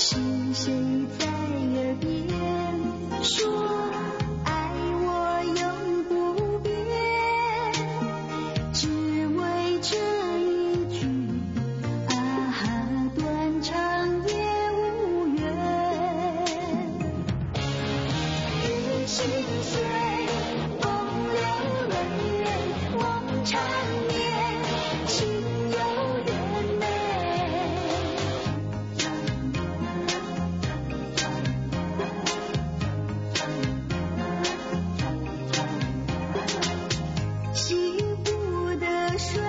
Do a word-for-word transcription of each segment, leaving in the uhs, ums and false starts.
是谁在耳边说，爱我永不变？只为这一句，啊，断肠也无怨。与心碎，风流泪，梦缠绵，心有缘美。 幸福的水，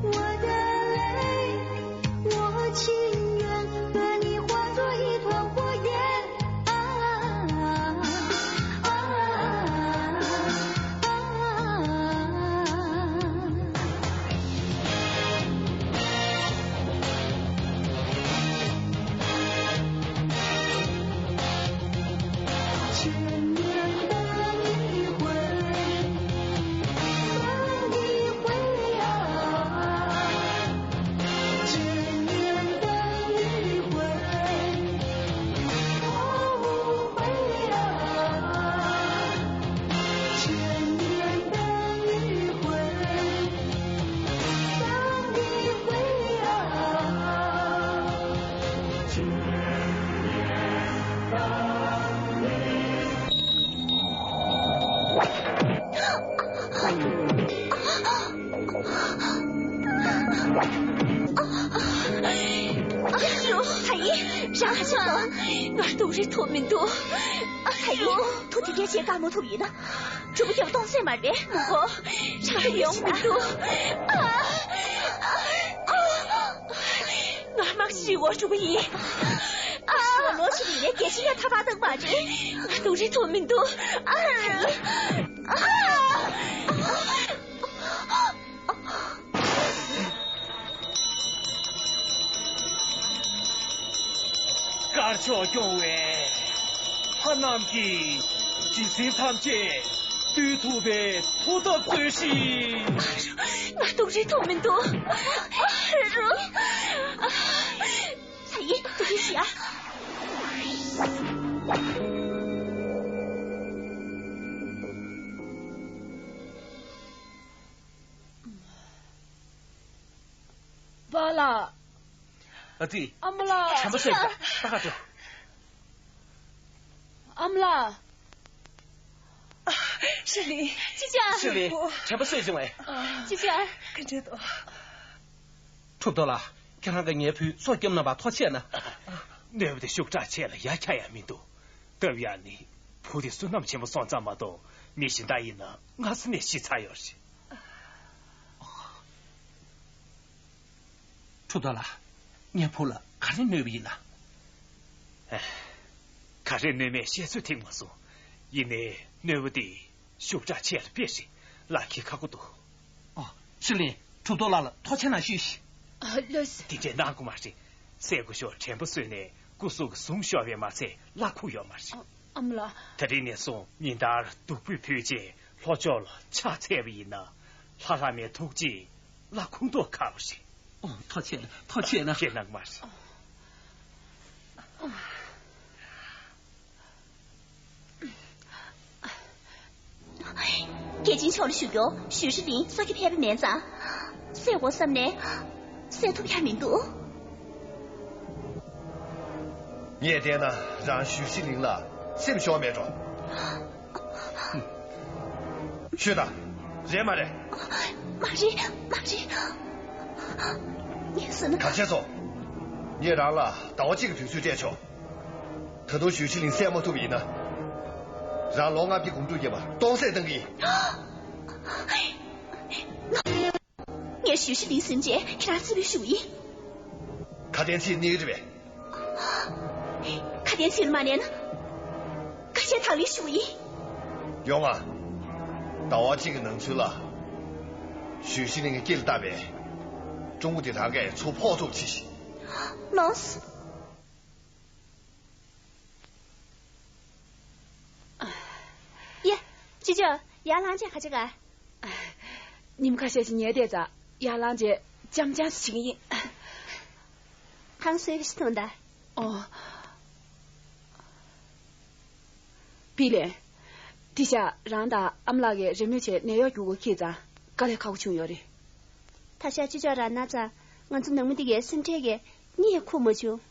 我的泪，我情愿和你化作一团火焰。啊，啊，啊。 ཨ་ཡེ། རང་ཧ་ཅང་། ང་སྡུག་རུས་ཐུབ་མི་འདུག་ཨ་ཡེ། ཐུགས་དེ་འདྲ་བྱེད་དཀའ་མོ་ཐུག་ཡིན་ན། གྲུ་པོ་རྒྱབ་གཏོང་སྲིད་མ་རེད། མོ་གོ། རང་ཡོང་མི་འདུག་ཨ། ང་དམག་ཤི་བར་འགྲོ་གི་ཡིན། ཨ། ལོ་ཞིག་ཡིན་ནའི་རྒྱལ་ཕྱི་ཡ་ཐ་པ་བཏང་མ་རེད། ང་སྡུག་རུས་ཐུབ་མི་འདུག་ཨ། ཨ། དཀར་ཕྱོགས་སྐྱོང་བའི་ལྷ་རྣམས་ཀྱིས་ཇི་སྲིད་ཐམས་ཅད་འདུལ་ཐུབ་པའི་མཐུ་སྟོབས་སྩོལ་ཞིག་ང་སྡུག་རུས་ཐུབ་མི་འདུག་ལྷ་ཡི་སྡུག་རུས་ཤི་ཨ། པཱ་ལགས། ཨ་ཙི། ཨ་མ་ལགས། དྲན་པ་གསོས། ད་ག་ཚོད། ཨ་མ་ལགས། ཧྲི་ལིན། ཅི་ཅང་། ཧྲི་ལིན། དྲན་པ་གསོས་བྱུང་བས། ཅི་ཅང་། ག་འདྲ་འདུག་གྲུབ་ཐོབ་ལགས། ཁྱེད་རང་གིས་ངའི་བུའི་སྲོག་སྐྱོབ་གནང་བར་ཐུགས་རྗེ་གནང་། གནོད་པ་དེ་ཤུགས་དྲག་ཆེ་ལ་ཡ་ཆ་ཡ་མི་འདུག་སྟབས་ཡག་ནི། བུ་དེ་བསོད་ནམས་ཆེན་པོ་སོང་ཙམ་མ་གཏོགས་མི་གཞན་དག་ཡིན་ན་སྔ་ས་ནས་ཤི་ཚར་ཡོད་རེད། གྲུབ་ཐོབ་ལགས། ངའི་བུ་ལ་ག་རེ་གནོད་པ་ཡིན་ན། ཨེ། ག་རེ་གནོད་མེད་བཤད་ཚོད་ཐིག་མ་སོང་། ཡིན་ནའི་གནོད་པ་འདི་ཤུགས་དྲག་ཆེ་ལ་དཔེ་རེད། ལག་འཁྱེར་ཁག་པོ་འདུག་ཨ། ཧྲི་ལིན། གྲུབ་ཐོབ་ལགས་ལ་ཐུགས་རྗེ་གནང་ཞུས་ཤིག་ཨ། ལགས་སོ། དེ་འདྲའི་གནང་དགོས་མ་རེད། སྲས་སྐུ་ཞབས་དྲན་པ་གསོས་ནས་སྐུ་གཟུགས་ཀྱི་ཟུངས་ཤོར་བས་མ་ཚད་བླ་འཁུར་ཡོད་མ་རེད། ཨ། ཨ་མ་ལགས། ད་རིང་ནས་བཟུང་ཉིན་ལྟར་བདུག་སྤོས་ཕུལ་རྗེས་ལྷོ་ཕྱོགས་ལ་ཕྱག་འཚལ་བ་ཡིན་ན། ལྷ་ལྷ་མའི་ཐུགས་རྗེས་བླ་འཁུར་མདོག་ཁ་པོ་རེད། ཨོ། ཐུགས་རྗེ་ཆེ། ཐུགས་རྗེ་ཆེ་གནང་། ཁྱེད་གནང་མ་རེད། རྒྱལ་ཆེན་མཆོག་ལ་ཞུ་རྒྱུ། ཞུས་ཧྲི་ལིན་སྲོག་སྐྱོབ་ཕེབས་པ་མེད་ཙང་། བསད་དགོས་བསམ་ནས་བསད་ཐུབ་ཡ་མི་འདུག་ངས་བལྟས་ན་རང་ཞུས་ཧྲི་ལིན་ལ་སེམས་ཤོར་མེད་འགྲོ། ཤོད་དང་། རེད་མ་རེད། མ་རེད། མ་རེད། ངས་ཟེར་ན། ག་བྱས་སོང་། ངས་རང་ལ་ཟླ་བ་གཅིག་གི་དུས་ཚོད་སྤྲད་ཆོག་ད་དུང་ཞུས་ཧྲི་ལིན་བསད་མ་ཐུབ་པ་ཡིན་ན། རང་ལོ་ལྔ་བརྒྱ་གོང་དྲུག་བརྒྱབ་པ་སྟོང་ཟད་བཏང་གི་ཡིན། ངས་ཞུས་ཧྲི་ལིན་ཟིན་རྗེས་ཁྱེད་རང་རྩིས་ལ་ཞུགས་ཡིན། ཁ་དན་ཚིག་གནས་ཀྱི་རེད་པས། ཁ་དན་ཚིག་ལ་མ་གནས་ན། ཁ་ཆེ་ཐང་ལ་ཞུགས་ཡིན། ཡོང་ང་། ཟླ་བ་གཅིག་གི་ནང་ཚུད་ལ། ཞུས་ཤིང་ནི་ངའི་སྐེ་ལ་བཏབ་པས། ཀྲུང་གོ་དེ་རང་གིས་ཚུར་ཕོག་ཐུབ་ཆི་ཞིག་ལོས། ཡ། ཅི་ཅོ། ཡར་ལངས་བྱས་ག་ཅི་ག་ཉིན་ཁ་ཤས་ཤིག་ཉལ་བསྡད་ཙང་ཡར་ལངས་བྱས་འཇམ་འཇམ་ཞིག་བྱེད་ཀྱི་ཡིན། ཁང་སོས་ཤི་ཐོང་ད། ཨོ། པི་ལེ། དེ་ཤ་རང་དང་ཨ་མ་ལགས་ཀྱིས་རེས་མོས་བྱས་ནད་གཡོག་རྒྱུག་གོ་ཁྱེད་ཙང་དཀའ་ལས་ཁག་པོ་བྱུང་ཡོད་རེད། ད་ཤ་ཅི་ཅོ་རང་ན་ཙང་ང་ཚོ་ནང་མི་འདི་གའི་སེམས་ཁྲལ་གྱིས་གཉིད་ཁུག་མ་བྱུང་།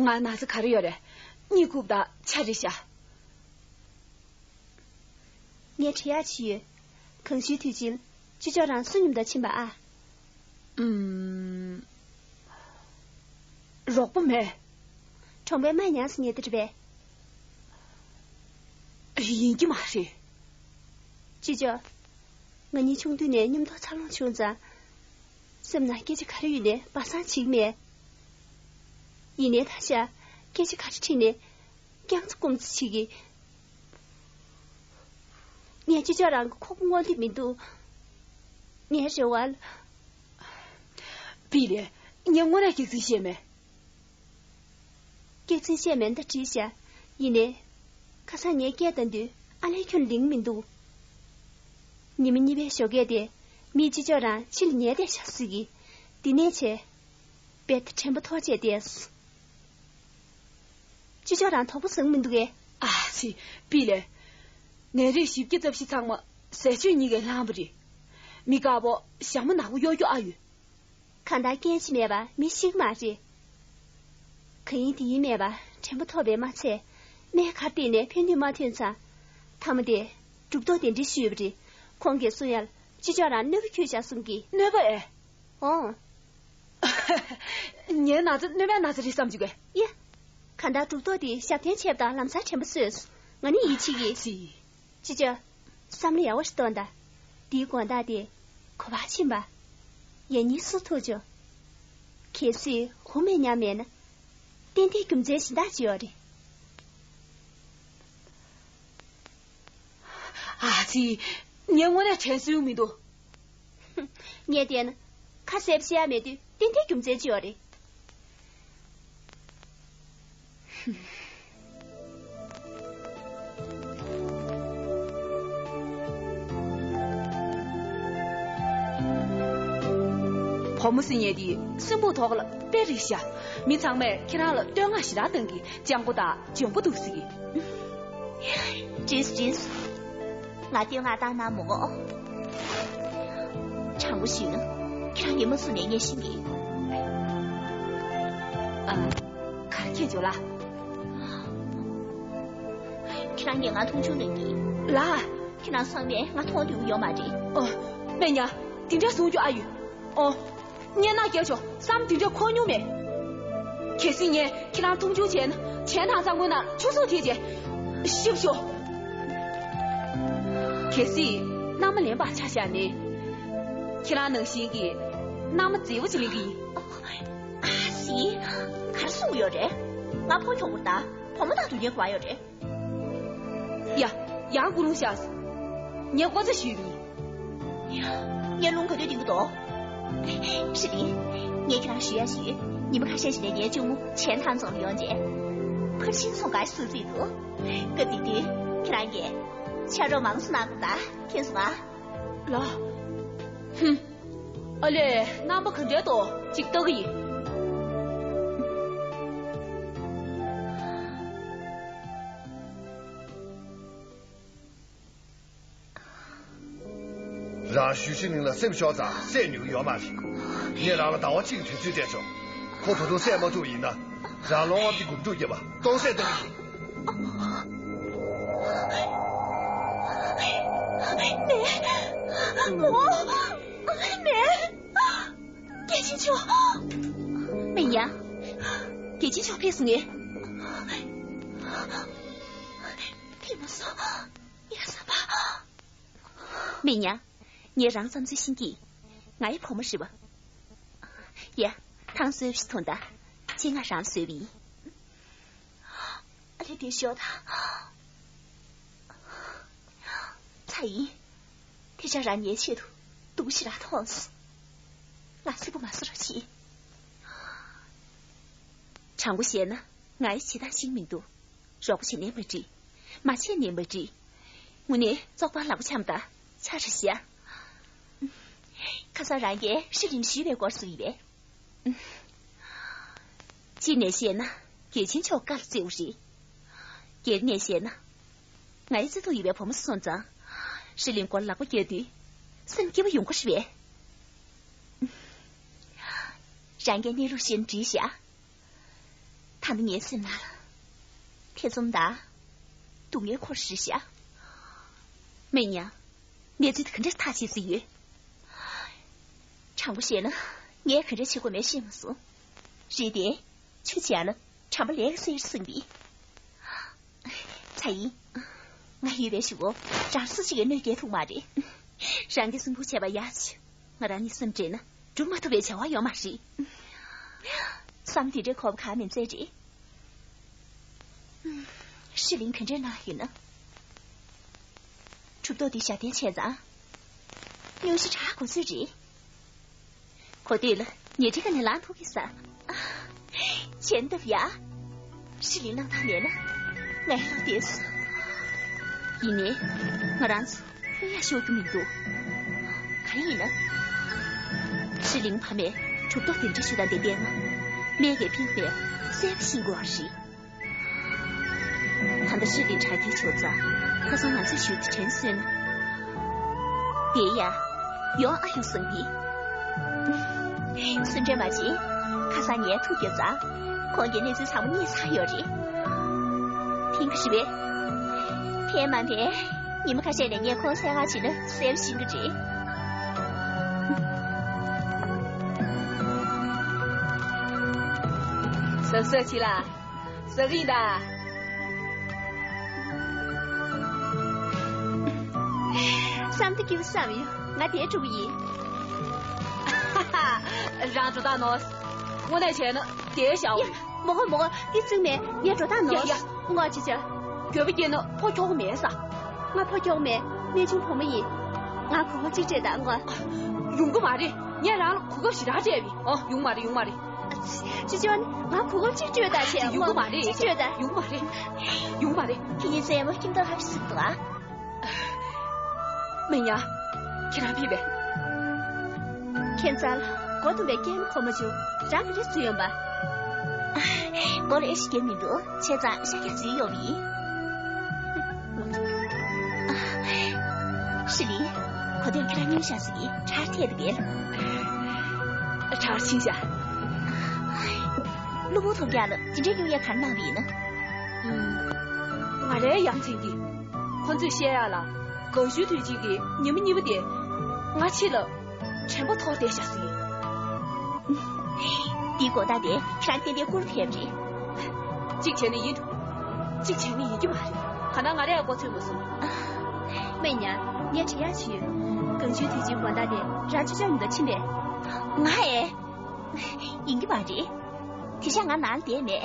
ང་ན་ཚ་ག་རེ་ཡོད་རེད། གཉིད་ཁུག་ད་ཆ་རེད་ཤག་ངས་དྲི་ཡག་ཅིག་ཡོད། གང་ཞིག་དུས་ཆེན་ཅི་ཅོ་རང་སུ་མཉམ་དུ་ཕྱིན་པ་ཨ། ཨུམ། རོགས་པ་མེད། གྲོང་པའི་མ་ཉག་སུ་ཉལ་དུ་རེད་པས། ཡིན་གྱི་མ་རེད། ཅི་ཅོ། ང་གཉིས་ཆུང་དུས་ནས་མཉམ་དུ་འཚར་ལོངས་བྱུང་ཙང་། སེམས་ནང་སྐད་ཆ་ག་རེ་ཡོད་ནས་སྦ་གསང་བྱེད་ཀྱི་མེད། ཡིན་ནའི་ད་ཆ་སྐད་ཆ་ག་རེ་དྲིས་ནས་རྐྱང་ཚ་སྐུམ་ཚ་བྱེད་ཀྱི། ངས་ཅི་ཅོ་རང་གི་ཁོག་པ་མངོན་གྱི་མི་འདུག་ངའི་རེ་བ་ལ། པི་ལེ། ངས་དངོས་གནས་སྐྱག་རྫུན་བཤད་མེད། སྐྱག་རྫུན་བཤད་མེད་ད་དྲིས་ཤག་ཡིན་ནའི། ཁ་སང་ངའི་སྐད་བཏང་དུས་ཨ་ལས་ཁྱོན་ལིང་མི་འདུག་ཉི་མ་གཉིས་པའི་ཞོགས་ཀས་དེ་མིས་ཅི་ཅོ་རང་ཕྱི་ལ་ཉལ་བསྡད་ཤག་ཟེར་གི། འདི་ནས་བྱས། རྦད་དེ་དྲན་པ་འཐོར་བྱས་བསྡད་སོང་། ཅི་ཅོ་རང་དོགས་པ་ཟ་གི་མི་འདུག་གས། ཨ་ཙི། པི་ལེ། ནད་རིགས་བཞི་བརྒྱ་རྩ་བཞི་ཚང་མ་ཟས་སྤྱོད་གཉིས་ཀས་བསླངས་པ་རེད། མི་དཀར་པོ་ཞྭ་མོ་ནག་པོ་གཡོ་སྒྱུ་ཨ་ཡོད། གང་ལྟར་རྐྱེན་གཅིག་མེད་པར་མི་ཤི་གི་མ་རེད། གང་ཡིན་དེ་ཡིན་མེད་པར་དྲན་པ་ཐོར་བས་མ་ཚད། སྨན་ཁང་དེ་ནས་ཕན་ནུས་མ་ཐོན་ཙང་། མཐའ་མ་དེ་གྲུབ་ཐོབ་གདན་འདྲེན་ཞུས་པ་རེད། ཁོང་གིས་གསུང་ཡག་ཅི་ཅོ་རང་གནོད་པ་ཁྱོད་བཞག་གསུང་གི། གནོད་པ་ཨེ། ཨོ། ངའི་ན་ཚ་གནོད་པའི་ན་ཚ་རེད་བསམ་བྱུང་གས། ཡ། གང་ལྟར་གྲུབ་ཐོབ་དེ་ཞབས་བརྟན་བྱས་པ་དང་ལམ་སང་དྲན་པ་གསོས་སོང་། ང་ནི་ཡིད་ཆེས་ཀྱི། ཅི། ཅི་ཅོ། བསམ་བློ་ཡག་པོ་ཞིག་གཏོང་དང་། འདིའི་དགོང་དག་དེ་ག་པར་ཕྱིན་པ། ཡང་སྙིང་སུ་ཐུག་བྱུང་། གལ་སྲིད་ཧུ་མེ་ཉག་མེད་ན། ཏན་ཏན་རྒྱུ་མཚན་གཞན་དག་ཅིག་ཡོད་རེད། ཨ་ཙི། ངས་དངོས་གནས་དྲན་སོང་མི་འདུག་ངས་བལྟས་ན། ཁ་གསལ་པོ་བཤད་ཡ་མེད་དུས་ཏན་ཏན་རྒྱུ་མཚན་ཅིག་ཡོད་རེད། བུ་མོ་ཟེར་མཁན་དེ་སྲིན་པོ་ཐོག་ལ་དཔེ་རེད་ཤག་མི་ཚང་མས་ཁྱེད་རང་ལ་བསྟོད་བསྔགས་ཞེ་དྲག་གཏོང་གི། སྤྱང་པོ་དང་འཇོན་པོ་འདུག་ཟེར་གི། བྲིས་བྲིས། ང་ལྟོས་ང་བཏང་ན་མོ་གོ། དྲང་པོ་ཞུས་ན། ཁྱེད་རང་གིས་མ་བཟུང་ནས་ངས་ཤེས་ཀྱི། ཨ། གར་ཁྱེད་འཇོག་ལ། ཁྱེད་རང་གིས་ང་མཐོང་ཆུང་གནང་གི། ལ། ཁྱེད་རང་ཚང་མས་ང་མཐོང་འདོད་ཡོད་མ་རེད། ཨོ། སྨན་ཉག་དེ་འདྲ་གསུང་རྒྱུ་ཨ་ཡོད། ཨོ། སྙན་ངག་རྒྱག་ཆོག་བསམ་དེ་འདྲ་འཁོར་མྱོང་མེད། གལ་སྲིད་ངས་ཁྱེད་རང་མཐོང་ཆུང་བྱས་ན། བྱས་ན་གཙང་པོའི་ནང་ཆུ་གསོག་ཐེབས་རྗེས་ཤི་ཤོག་གལ་སྲིད་མནའ་མ་ལེན་པར་ཆ་བཞག་ནས། ཁྱེད་རང་ནང་བཞིན་གྱི་མནའ་མ་མཛེས་པོ་ཅིག་ལེན་གྱི་ཡིན། ཨ་ཙི། ག་རེ་གསུང་གི་ཡོད་རེད། ང་ཕོ་ཁྱོག་པོ་དང་བུ་མོ་དང་སྡུག་བསྔལ་གོ་བ་ཡོད་རེད། ཡ། ཡང་ཀུན་སློང་བཞག་ངས་ལྐོག་ཟ་ཞུས་པ་ཡིན། ངས་རླུང་ག་དུས་ལྡིང་གི་འདུག་ཧྲི་ལི། ངས་ཁྱེད་རང་ཞུ་ཡ་ཞུས། ཉི་མ་ཁ་ཤས་ཤིག་ནས་ངའི་གཅུང་མོ་ཆན་ཐང་རྫོང་ལ་ཡོང་རྗེས། ཕར་ཕྱིན་སོང་ག་སུ་རྩིས་འདུག་སྐབས་དེ་དུས་ཁྱེད་རང་གིས་ཕྱག་རོགས་མང་སུ་གནང་དགོས་ད། མཁྱེན་སོང་ཨ། ལ། ཧུམ། ཨ་ལས། རྣམ་པ་ག་འདྲའི་ཏོ་ཅིག་ལྟ་གི་ཡིན། རང་ཞུས་ཤིང་ལ་སེམས་ཤོར་ཙང་བསད་ནུས་ཀྱི་ཡོད་མ་རེད། ངས་རང་ལ་ཟླ་བ་གཅིག་གི་དུས་ཚོད་སྤྲད་ཆོག་ཁོ་ད་དུང་བསད་མ་ཐུབ་ཡིན་ན། རང་ལོང་བ་འདི་འགུམ་འགྲུལ་རྒྱབ་པ་སྟོང་བསད་གཏོང་གི་ཡིན། མེ། མོ། མེ། རྒྱལ་ཆེན་མཆོག་སྨན་ཉག་རྒྱལ་ཆེན་མཆོག་ཕེབས་སོང་ངས། ཕེབས་མ་སོང་། ཡ་བསམ་པ། སྨན་ཉག་ངས་རང་བསམ་ཚུལ་ཤེས་ཀྱི། ང་ཡི་བུ་མོ་རེད་པ། ཡ། ཐང་སོས་ཤིག་ཐོང་ད། ཅི་ང་རང་བཟོས་པ་ཡིན། ཨ་ལས་དེ་ཤོག་ད། ཚ་ཡིན། ཁྱེད་ཅག་རང་ངའི་ཆེད་དུ་སྡུག་ཞེ་དྲག་མཐོང་སོང་། ང་སུན་པོ་མ་བཟོ་རོགས་བྱེད། དྲང་པོ་བཤད་ན་ངའི་བྱེད་སྟངས་ཤེས་མི་འདུག་རོགས་པ་བྱེད་ནའི་མ་འགྲིག་མ་བྱེད་ནའི་མ་འགྲིག་དངོས་གནས་བཙོག་པ་ལག་པ་འཆང་དང་ཆ་རེ་བཞག་ཁ་སང་རང་གིས་ཧྲི་ལིན་ཞུས་པའི་སྐོར་གསུངས་ཡིན་པས། གཅིག་ནས་བཤད་ན་རྒྱལ་ཆེན་མཆོག་བཀའ་ལ་བརྩི་བ་རེད། སྒེར་ནས་བཤད་ན། ང་ཡི་བརྩེ་དུང་ཡོད་པའི་བུ་མོ་སོང་ཙང་། ཧྲི་ལིན་སྐོར་ལག་པ་བརྒྱབ་དུས། སེམས་སྐྱིད་པོ་ཡོང་གི་རེད་པས། རང་གིས་གནས་ལུགས་ཤེས་ན་འགྲིག་ཤག་ད་ནི་ངའི་སེམས་ནང་ལ། ཐེ་ཚོམ་དང་། སྡུག་བསྔལ་འཁོར་རེ་ཤག་མེད་ཉ། གནས་ཚུལ་དེ་ག་འདྲས་ཐག་བཅད་ཟིན་ཡོད། དྲང་པོ་བཤད་ན། ངས་ག་འདྲས་བྱེད་དགོས་མེད་ཤེས་མ་སོང་། རེད་དེ། ཆུ་བྱས་ན་གྲམ་པ་ལས་ཀ་སེར་སིང་བི། ཚ་ཡིན། ང་ཡོད་པའི་གཞུག་གུ་རང་སུ་གཅིག་གིས་གནོད་སྐྱེལ་ཐུབ་མ་རེད། རང་གིས་སུན་པོ་བྱས་པ་ཡག་བྱུང་། ང་རང་གཉིས་སེམས་འདྲེས་ན་འགྲུབ་མ་ཐུབ་པའི་བྱ་བ་ཡོད་མ་རེད། བསམ་དེ་འདྲའི་ཁོག་པ་གང་མིན་ཚད་རེད། ཧྲི་ལིན་ག་འདྲའི་ནང་ཡོད་ན། གྲུབ་ཐོབ་འདི་ཞབས་བརྟན་བྱས་ཙང་། སྙུང་གཞི་དྲག་དགོས་ཚོད་རེད། གོ་ཐོས་ལ་ཉལ་ཁྲིའི་ཁ་ནས་ལངས་ཐུབ་ཀྱི་ས། བྱེད་ཐབས་ཡ། ཧྲི་ལིན་གནང་ཐག་ལས་ན། ངའི་བློ་བདེ་སོང་། ཡིན་ནའི། ང་རང་ཚོ་ལྷོད་ཡ་ཤོར་རྒྱུ་མི་འདུག་གང་ཡིན་ན། ཧྲི་ལིན་ཕ་མས་གྲུབ་ཐོབ་གདན་འདྲེན་ཞུས་དང་དེ་བརྟེན་ན། སྨན་གྱི་ཕན་པས་གསལ་པོ་ཤེས་དགོས་པ་རེད། ད་ལྟ་ཧྲི་ལིན་དྲག་སྐྱེད་བྱུང་ཙང་ཁ་སང་ང་ཚོས་ཞུས་དེ་དྲན་སོང་ན། དེ་ཡ། ཡོང་ཨ་ཡོང་སང་དེ། སུན་འདྲེན་མ་བྱེད། ཁ་སང་ངས་ཐུག་རྒྱབ་ཙང་། ཁོང་གིས་གནས་ཚུལ་ཚང་མ་རྙེད་ཚར་ཡོད་རེད། ཕན་གི་རེད་པས། ཕན་མ་ཕན། ཉི་མ་ཁ་ཤས་ནས་ངས་ཁོང་གསལ་བསྒྲགས་བྱས་ན་གསལ་པོ་ཤེས་ཀྱི་རེད། ཟབ་ཟབ་བྱེད་ལ། ཟ་གི་ཡིན་ད། བསམ་དུ་སྐྱིད་པོ་བསམ་ཡོད། ང་དེ་དྲུག་ཡིན། རང་འགྲོ་དང་ནོར། དངོས་གནས་བྱས་ན་དེ་བཞག་འོ། མོ་གོ་མོ་གོ་དེ་ཚུགས་མེད། ངས་འགྲོ་དང་ནོར། ཡ་ཡ། ངོ་ཅི་ཅི། འགྱོད་པ་སྐྱེས་ན་ཕོ་ཁྱོག་མེད་ས། ང་ཕོ་ཁྱོག་མེད། གནས་ཆུང་བུ་མོ་ཡིན། ང་གོ་སྐབས་གཅིག་སྤྲད་དང་ངོ་། ཡོང་གི་མ་རེད། ངས་རང་ལ་གོ་སྐབས་ཞེ་དྲག་སྤྲད་པས། ཨོ་ཡོང་མ་རེད་ཡོང་མ་རེད། ཅི་ཅི་ང་གོ་སྐབས་གཅིག་སྤྲོད་ད་བྱས་ཡོང་གི་མ་རེད། གཅིག་སྤྲོད་ད། ཡོང་གི་མ་རེད། ཡོང་གི་མ་རེད། ཁྱེད་གཉིས་རྩེད་མོ་ཁྱིམ་ཐོག་ཧབ་ཞིག་འདུག་ཨ། མི་ཉག་ཁྱེད་རང་ཕེབས་པས། ཁྱེད་རྩར་སྒོ་བརྡུངས་པའི་སྐད་མ་གོ་མ་བྱུང་། རང་གི་རེ་ཟུ་ཡོང་པ། སྒོ་རེ་ཞིག་སྐད་མི་འདུག་བྱས་ཙང་ཤ་རྒྱགས་ཟིན་ཡོང་བ་ཡིན། ཧྲི་ལི། གོ་ཐོས་ཁྱེད་རང་སྙུང་ཤག་ཟིག་གིས་གྲར་ཐད་དེ་བེལ། གྲར་ཕྱིན་ཤག་གློ་བུར་ཐོབ་རྒྱག་ལ་དེ་འདྲའི་སྙུང་ཡས་གར་གནང་བ་ཡིན་ན། ང་རའི་ཡ་མཚན་གྱིས། ཁོ་ཚོས་བཤད་ཡག་ལ། གངས་ཤུལ་དུས་ཆེན་གྱི་ཉི་མ་གཉིས་པ་དེ། ང་ཕྱི་ལ། དྲན་པ་ཐོར་བསྡད་ཤག་ཟིག་འདིའི་དགོང་དག་དེ་ཁྱེད་རང་ཏན་ཏན་སྐུ་རུ་ཕེབས་རེད། གཅིག་བྱས་ན་ཡིན་འགྲོ། གཅིག་བྱས་ན་ཡིན་གྱི་མ་རེད། ག་ན་ང་རས་ཨ་གོ་ཚོད་མ་སོང་། སྨན་ཉག་ངས་དྲི་ཡག་ཅིག་ཡོད། གངས་ཆུའི་དུས་ཆེན་དགོང་དག་དེ་རང་ཆུ་བྱང་མི་འདུག་ཕྱིན་པས། ང་ཨེ། ཡིན་གྱི་མ་རེད། དེ་ཤག་ང་ནང་ལ་བསྡད་མེད།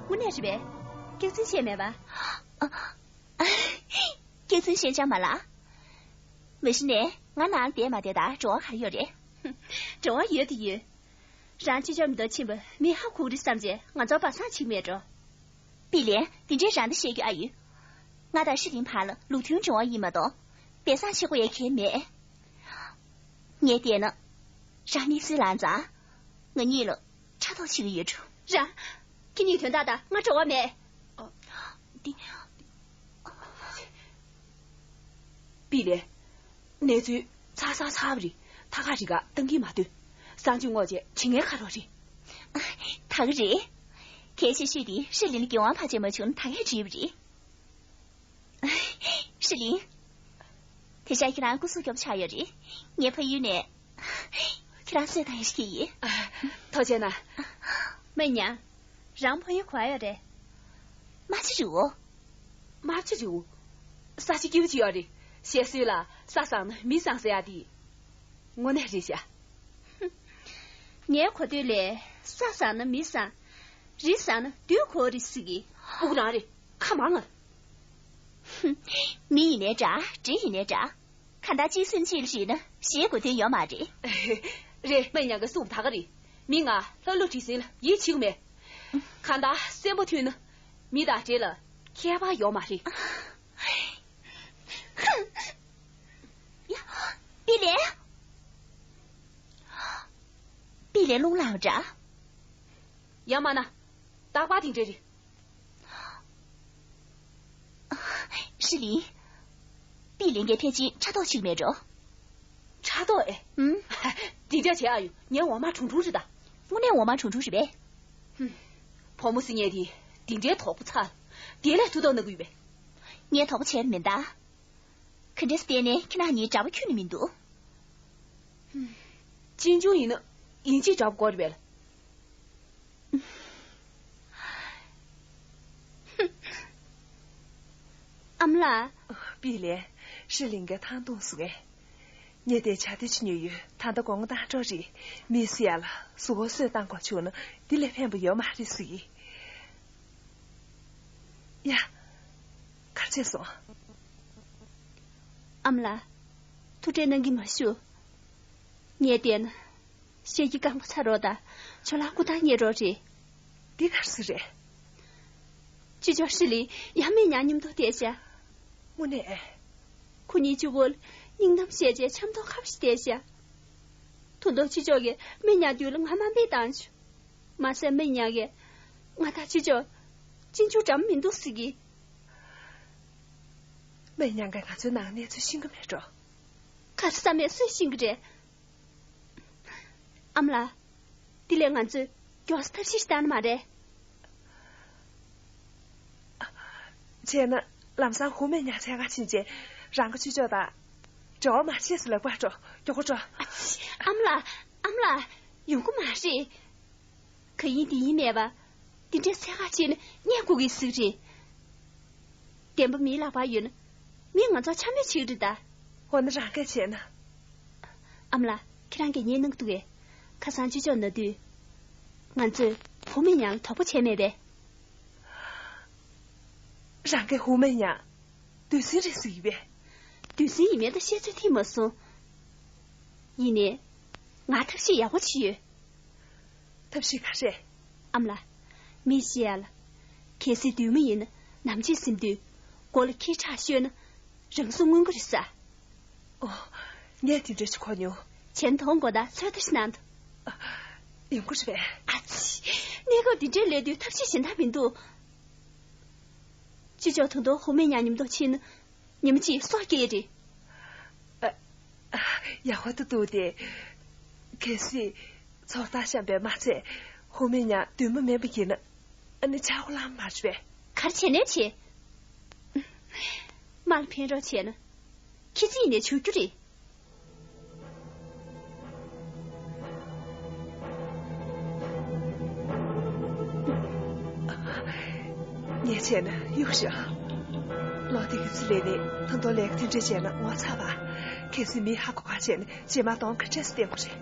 དངོས་གནས་རེད་པས། སྐྱག་རྫུན་བཤད་མེད་པ། སྐྱག་རྫུན་བཤད་ཅང་མ་ལ། མ་གཞི་ནས་ང་ནང་ལ་བསྡད་མ་བསྡད་ད་འབྲེལ་བ་ག་རེ་ཡོད་རེད། འབྲེལ་བ་ཡོད་དེ་ཡོད། རང་ཅི་ཅོག་མི་འདུག་ཕྱིན་པ་མི་ཧ་གོ་གི་རེད་བསམ་བྱས་ང་ཚོ་སྦ་གསང་བྱེད་ཀྱི་མེད་འགྲོ། པི་ལན། དེ་འདྲའི་རང་ད་བཤད་རྒྱུ་ཨ་ཡོད། ང་དང་ཧྲི་ལིན་བར་ལ་ལུགས་མཐུན་འབྲེལ་བ་ཡིན་མ་གཏོགས། སྦས་གསང་བྱེད་དགོས་ཡ་གང་ཡང་མེད། ངས་བལྟས་ན། རང་གནས་ཚུལ་ལངས་ཙང་། ང་གཉིས་ལ་ཕྲག་དོག་བྱེད་ཀྱི་ཡོད་འགྲོ། རང་། ཁྱེད་གཉིས་དོན་དག་དང་ང་འབྲེལ་བ་མེད། ཨ། འདི། པི་ལན། གནས་ཚུལ་ཚ་ཚ་ཚ་བ་རེད། ཐ་ཁ་རི་ཁ་བཏང་གིན་མ་སྡོད། གསང་སྤྱོད་སྔོག་བྱས་དྲི་ངན་ཁ་རོག་རེད། ད་ག་རེད། གལ་ཆེ་ཤོས་དེ་ཧྲི་ལིན་ལ་འགན་དབང་ཕར་བྱས་མ་བྱུང་ན་ད་གས་བྲིས་པ་རེད། ཧྲི་ལིན། དེ་ཤག་ཁྱེད་རང་སྐུ་གཟུགས་སྐྱོ་པོ་ཆགས་ཡོད་རེད། ངའི་ཕ་ཡུལ་ནས། ཁྱེད་རང་གསོས་དང་ཡ་ཤི་ཡིན། ཐུགས་རྗེ་གནང་། སྨན་ཉག་རང་ཕ་ཡུལ་ག་པར་ཡོད་རེད། རྨ་ཆུ་རི་བོ། རྨ་ཆུ་རི་བོ། ས་ཆ་སྐྱིད་པོ་ཅིག་ཡོད་རེད། བཤད་སྲོལ་ལ་ས་བཟང་ན་མི་བཟང་ཟེར་ཡ་དེ། དངོས་གནས་རེད་ཤག་ངའི་གོ་ཐོས་ལ་ས་བཟང་ན་མི་བཟང་། རི་བཟང་ན་བདུད་གོ་རེད་ཟེར་གི། དབུགས་རང་རེད། ཁ་མང་ང་། མི་ཡིན་ནའི་འདྲ། འདྲེ་ཡིན་ནའི་འདྲ། ཁ་ གང་ལྟར་གཅིག་སེམས་གཅིག་ལ་བྱས་ན་ཞེད་དགོས་དོན་ཡོད་མ་རེད། རེད། སྨན་ཉང་གིས་གསུངས་པ་ད་ག་རེད། མི་ང་ལྷ་ཀླུ་བྲེ་སེང་ལ་ཡིད་ཆེས་ཀྱི་མེད། གང་ལྟར་གསོན་པོ་ཐོན་ན་མི་དང་བྲེ་ལ་ཁྱད་པར་ཡོད་མ་རེད། ཡ། པི་ལེ། པི་ལེ་རླུང་ལངས་པ་འདྲ། ཡ་མ་ན། རྟག་པར་དེ་འདྲ་རེད། ཧྲི་ལིན། པི་ལིན་གྱིས་ཕལ་ཆེར་ཕྲག་དོག་བྱེད་ཀྱི་མེད་འགྲོ། ཕྲག་དོག་ཨེ། ཧུམ། འདི་འདྲ་བྱེད་ཨ་ཡོ། ངའི་འོ་མ་གྲུང་གྲུང་རེད་ད། དངོས་གནས་འོ་མ་གྲུང་གྲུང་རེད་པས། ཧུམ། བུ་མོ་ཟེར་མཁན་དེ་འདི་འདྲའི་དོག་པོ་ཚ་ལ། དེ་ལས་ཐུགས་དོགས་གནང་གི་ཡོད་པས། ངས་དོག་པོ་བྱས་མིན་ད། ག་འདྲས་བལྟས་ནས་ཁྱེད་རང་གཉིས་འདྲ་པོ་ཁྱོན་ནས་མི་འདུག། ཧུམ། གཅེན་གཅུང་ཡིན་ན་ཡིན་གཅིག་འདྲ་པོ་དགོས་རེད་པས། ཨ་མ་ལགས། པི་ལེ། ཧྲི་ལིན་གྱིས་ཐང་བཏུངས་སོང་ངས། ངས་དེ་ཇ་དེ་ཅིག་ཉོས་ཡོད། ད་ལྟ་དགོང་མོ་བཏང་འགྲོ་རེད། མི་སི་ཡ་ལ་གཟུགས་པོ་གསོས་བཏང་དགོས་བྱུང་ན་དེ་ལས་ཕན་པ་ཡོད་མ་རེད་ཟེར་གི། ཡ། གར་བྱས་སོང་། ཨ་མ་ལགས། ཐུགས་ཁྲལ་གནང་གི་མ་བཞུགས། ངས་བལྟས་ན། ཤེད་ཀྱི་རྐང་པ་ཚ་རོགས་དང་ཇོ་ལགས་སྐུ་ཐང་རྙེད་རོགས་རེད། འདི་ག་རེ་ཟེར་རེད། ཅི་ཇོ་ཧྲི་ལིན་ཡང་སྨན་ཉང་མཉམ་དུ་བསྡད་ཤག། དངོས་གནས། ཁོ་གཉིས་གཅིག་པོ་ལ་སྙིང་གཏམ་བཤད་བྱས་འཆམ་ཐོག་ཁ་བ་ཞིག་བསྡད་ཤག། ད་དུང་ཅི་ཇོ་གིས་སྨན་ཉང་མདུན་ལ་ང་དམའ་འབེབས་བཏང་བྱུང་། མ་ཟད་སྨན་ཉང་གིས་ང་དང་ཅི་ཇོ་གཅེན་གཅུང་འདྲ་མི་འདུག་ཟེར་གི། སྨན་ཉང་གིས་ང་ཚོའི་ནང་གནས་ཚུལ་ཤེས་ཀྱི་མེད་འགྲོ། ག་རེ་བསམ་པའི་སུས་ཤེས་ཀྱི་རེད། ཨ་མ་ལགས། དེ་ལས་ང་ཚོས་མགྱོགས་སུ་ཐབས་ཤེས་ཤིག་བཏང་ན་མ་རེད། བྱས་ན་ལམ་སང་ཧུ་སྨན་ཉང་འཚོལ་ག་ཕྱིན་རྗེས་རང་གི་ཅི་ཇོ་དང་འབྲེལ་བ་མ་བྱེད་ཟེར་ལབ་པ་འགྲོ། མགྱོགས་པོ་འགྲོ། ཨ་ཙི། ཨ་མ་ལགས། ཨ་མ་ལགས། ཡོང་གི་མ་རེད། ག་ཡིན་དེ་ཡིན་མེད་པ། དེ་འདྲའི་འཚོལ་ག་བྱས་ན་རྙེད་དགོས་ཀྱི་ཟིག་རེད། བདེན་པ་མིའི་ལག་པར་ཡོད་ན། མིས་ང་ཚོར་འཕྱ་སྨོད་བྱེད་ཀྱི་རེད་ད། འོ་ན་རང་སྐད་བྱས་ན། ཨ་མ་ལགས། ཁྱེད་རང་གིས་ཉན་གནང་གི་འདུག་གས། ཁ་སང་ཅི་ཇོ་ན་དུས། ང་ཚོས་ཧུ་སྨན་ཉང་ལ་དོགས་པ་བྱས་མེད་པས། རང་གིས་ཧུ་སྨན་ཉང་། བདུད་སྲིན་རེད་ཟེར་གྱི་པས། བདུད་སྲིན་ཡིན་མིན་ད་བཤད་ཚོད་ཐིག་མ་སོང་། ཡིན་ནའི། ང་ཐབས་ཤེས་ཡག་པོ་ཅིག་ཡོད། ཐབས་ཤེས་ག་རེ། ཨ་མ་ལགས། མི་ཤི་ཡ་ལ། གལ་སྲིད་བདུད་མོ་ཡིན་ན་ནམ་ཕྱེད་ཟིན་དུས། མགོ་ལ་འཁྱེར་ཁྲག་གཤོས་ན། རང་སྲོག་མངོན་གྱི་རེད་ས། ཨོ། ངས་དེ་འདྲ་ཞིག་གོ་མྱོང་། བྱས་ན་དོ་དགོང་དག་ཚོད་ལྟ་ཞིག་གནང་དང་། ཡོང་གི་རེད་པས། ཨ་ཙི། གནས་སྐབས་འདི་འདྲའི་སླེབས་དུས་ཐབས་ཤེས་གཞན་དག་མི་འདུག། ཅི་ཇོ་ད་དུང་ཧུ་སྨན་ཉང་མཉམ་དུ་ཕྱིན་ན། ཉི་མ་གཅིག་སྲོག་སྐྱེལ་རེད། ཨ། ཡག་པོ་འདུག་སྟེ། གལ་སྲིད་ཚོར་ཐག་བཤམས་པས་མ་ཚད་ཧུ་སྨན་ཉང་བདུད་མོ་མིན་པ་ཡིན་ན། ཨ་ནི་ཆག་སྒོ་ལངས་མ་བྱུང་བས། ག་རེ་བྱས་ནས་བྱེད། མ་ལ་ཕན་རོགས་བྱས་ན། ཁྱི་རྩིས་ནས་བྱུག་རྒྱུ་རེད། ངས་བྱས་ན་གཡུག་ཤོག། ལོ་དེ་གི་ཚེ་ལས་ནས་ད་དུང་ལས་ཀ་དེ་འདྲ་བྱས་ན་ངོ་ཚ་བ། གལ་སྲིད་མི་ཧ་གོ་ག་བྱས་ན་རྗེས་མ་གདོང་ག་འདྲས་སེ་བསྟན་དགོས་རེད།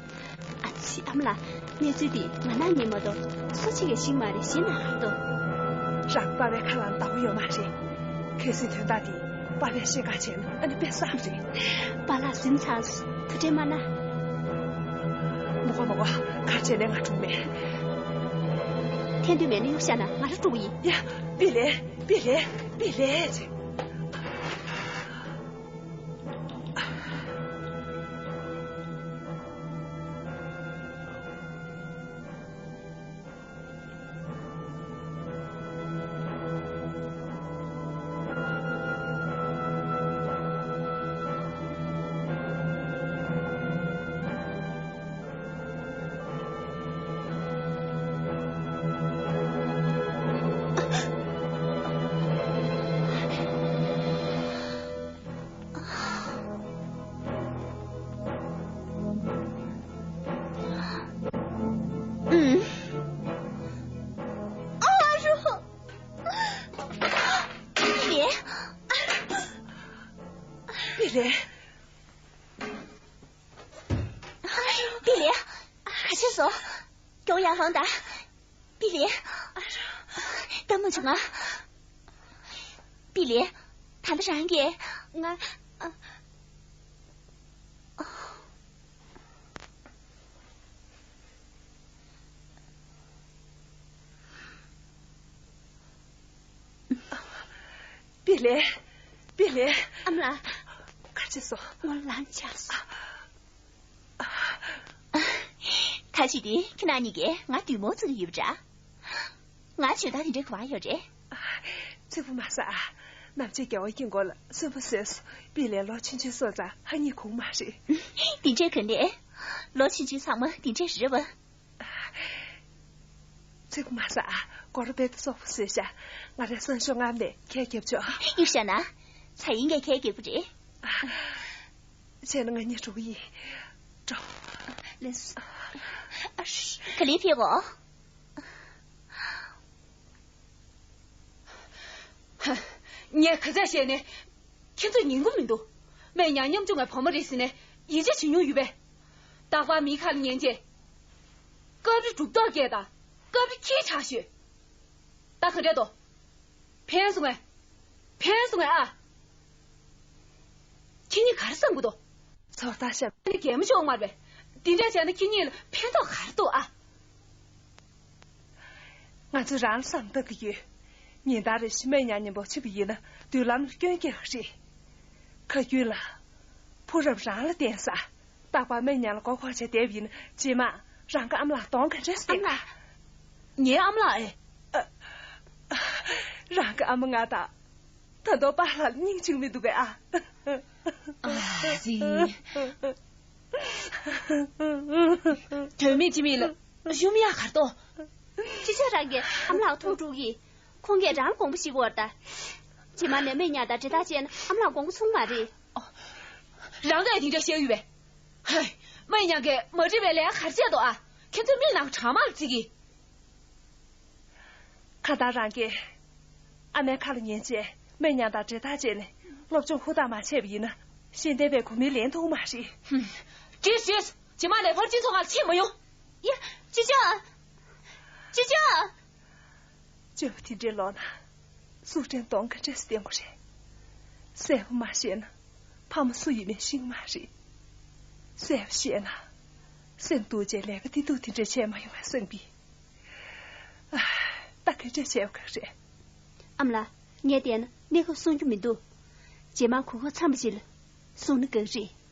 ཨ་ཙི། ཨ་མ་ལགས། གནས་ཚུལ་འདི་ང་རང་ཉིད་མ་གཏོགས་སུ་གཅིག་གིས་ཤེས་ཀྱི་མ་རེད། ཤེས་ན་ཧ་གོ། རང་པ་ཕའི་ཁ་ལ་བདག་པོ་ཡོད་མ་རེད། གལ་སྲིད་དོན་དག་འདི་པ་ཕས་ཤེས་ག་བྱས་ན་ཨ་ནི་དཔེ་བསགས་རེད། པཱ་ལགས་གཟིམ་ཚང་། ཐུགས་ཁྲལ་མ་གནང་། མི་དགོས་མི་དགོས། ག་བྱས་ནས་ང་སྒྲུང་མེད། འཐེན་འདོད་མེད་ན་གཡུག་བཞག་ན་ང་རང་སྒྲུང་གི་ཡིན། ཡ། པི་ལེ། པི་ལེ། པི་ལེ། ཨ་རོ། པི་ལེ། པི་ལེ། པི་ལེ། ག་བྱས་སོང་། མགྱོགས་ཡར་ལངས་དང་། པི་ལེ། སྟབས་མ་བྱུང་ང་། པི་ལེ། ད་ལྟ་རང་གིས། ང་། ཨ། པི་ལེ། པི་ལེ། ཨ་མ་ལགས། ག་རེ་བྱས་སོང་། ངོ་ལངས་ཆགས་སོང་། ད་ཅི་དེ་ཁྱེད་རང་གཉིས་ཀས་ང་བདུད་མོ་བརྩི་གི་ཡོད་པ་འདྲ། ང་བྱོན་སྟངས་དེ་འདྲ་ག་པར་ཡོད་རེད། ཚིག་པ་མ་ཟ་ཨ། ནམ་ཕྱེད་རྒྱལ་བ་སྐྱིད་འགོ་ལ་གསོན་པོ་བཟོས་སོང་། པི་ལེ་ལོ་ཆུང་ཆུང་སོང་ཙང་ཧ་ཉིག་གོ་མ་རེད། དེ་འདྲས་ག་ནས། ལོ་ཆུང་ཆུང་ཚང་མ་དེ་འདྲས་རེད་པ། ཚིག་པ་མ་ཟ་ཨ། སྒོ་ར་རྦད་དེ་སོབ་པོ་བཟོས་ཤག་ང་རང་སང་ཞོགས་སྔ་མོ་ནས་ཁལ་རྒྱབ་ཆོག་ཡིག་ཤག་ན། ཚ་ཡིན་གྱི་ཁལ་རྒྱག་གི་རེད། བྱས་ན་ང་གཉིས་འགྲོ་གི་ཡིན། འགྲོ། ལན། ག་ལེར་ཕེབས་གོ། ངས་ག་ཚད་བཤད་ནས། ཁྱེད་ཚོས་ཉན་གི་མི་འདུག་སྨན་ཉང་ཉམ་ཆུང་བའི་བུ་མོ་རེད་ཟེར་ནས་ཡིད་ཆེས་བྱེད་མྱོང་ཡོད་པས། རྟག་པར་མིའི་ཁ་ལ་ཉན་རྗེས། སྐབས་རེ་གྲུབ་ཐོབ་སྐད་དང་སྐབས་རེ་ཁྱི་ཆགས་ཤོད། ད་ག་འདྲ་འདུག་ཕན་སོང་ངས། ཕན་སོང་ངས་ཨ། ཁྱེད་གཉིས་ག་རེ་བསམ་གི་འདུག་ཚོར་ཐག་ཤམ། ཨ་ནི་རྒན་མོ་ཆུང་མ་རེད་པས། འདི་འདྲ་བྱས་ན་ཁྱེད་གཉིས་ལ་ཕན་ཐོགས་ག་རེ་འདུག་ཨ། ང་ཚོས་རང་ལ་བསམ་བཏང་གི་ཡོད། ཉིན་ལྟར་རེ་བཞིན་སྨན་ཉང་མཉམ་པོ་ཕྱིན་པ་ཡིན་ན་མདུན་ལམ་ལ་སྐྱོན་རྒྱག་གི་རེད། ཁ་རྒྱུན་ལ། ཕོ་རབ་རང་ལ་བརྟེན་ས། རྟག་པར་སྨན་ཉང་ལ་མགོ་འཁོར་བྱས་བསྡད་པ་ཡིན་ན་རྗེས་མ་རང་གི་ཨ་མ་ལགས་གདོང་ག་འདྲས་སེ་བསྟན་ག་ཨ་མ་ལགས། ངའི་ཨ་མ་ལགས་ཨེ། ཨ། རང་གི་ཨ་མ་ང་དང་། ད་དུང་པཱ་ལགས་ལ་སྙིང་རྗེ་མི་འདུག་གས་ཨ། ཨ་ཙི། དོན་མེད་ཅི་མེད་ལ་ཞུམ་ཡག་གར་ཏོ། ཅི་བྱས་རང་གིས་ཨ་མ་ལགས་ཐུགས་དཀྲུག་གི། ཁོང་གིས་རང་དགོངས་པ་བཞེས་དགོས་རེད་ད། རྗེས་མ་ནས་སྨན་ཉང་དང་འབྲེལ་ཐག་བཅད་ན་ཨ་མ་ལགས་དགོངས་པ་ཚོམ་མ་རེད། རང་གིས་དེ་འདྲ་བཤད་ཡོད་པས། ཧེ། སྨན་ཉང་གིས་མ་འགྲིག་པའི་ལས་ཀ་ག་རེ་བྱས་འདུག་ཨ། ཁྱེད་ཚོས་མིག་ནང་གྲང་མ་ལ་བརྩི་གི། ཁ་ཏ་རང་གིས་ཨ་མའི་ཁ་ལ་ཉན་རྗེས་སྨན་ཉང་དང་འབྲེལ་ཐག་བཅད་ནས་སློབ་སྦྱོང་ཧུར་ཐག་མ་བྱས་པ་ཡིན་ན་ཤེས་ལྡན་པའི་བུད་མེད་ལེན་ཐུབ་མ་རེད། ཧུམ། བྲིས་བྲིས། རྗེས་མ་ལས་ཕར་སྤྱི་ཚོགས་ཁག་ལ་ཕྱིན་མ་ཡོང་། ཡ། ཅི་ཅོ། ཅི་ཅོ། སྤྱོད་པ་དེ་འདྲའི་ལོག་ན་སུ་དྲན་གདོང་ག་འདྲས་སེ་བསྟན་དགོས་རེད། གསལ་པོ་མ་བཤད་ན་ཕ་མ་སུ་ཡིན་མིན་ཤེས་ཀྱི་མ་རེད། གསལ་པོ་བཤད་ན་སེམས་སྡུག་བྱས་ལས་ཀ་དེ་སྡུག་དེ་འདྲས་བྱས་མ་ཡོང་བས་བསམ་གི། ཨ། ད་ག་འདྲས་བྱས་པ་ག་རེད། ཨ་མ་ལགས། ངས་བལྟས་ན་གནས་སྐབས་གསུང་རྒྱུ་མི་འདུག་རྗེས་མ་གོ་སྐབས་འཚམས་པ་ཞིག་ལ་གསུང་ན་དགའ་གི་རེད།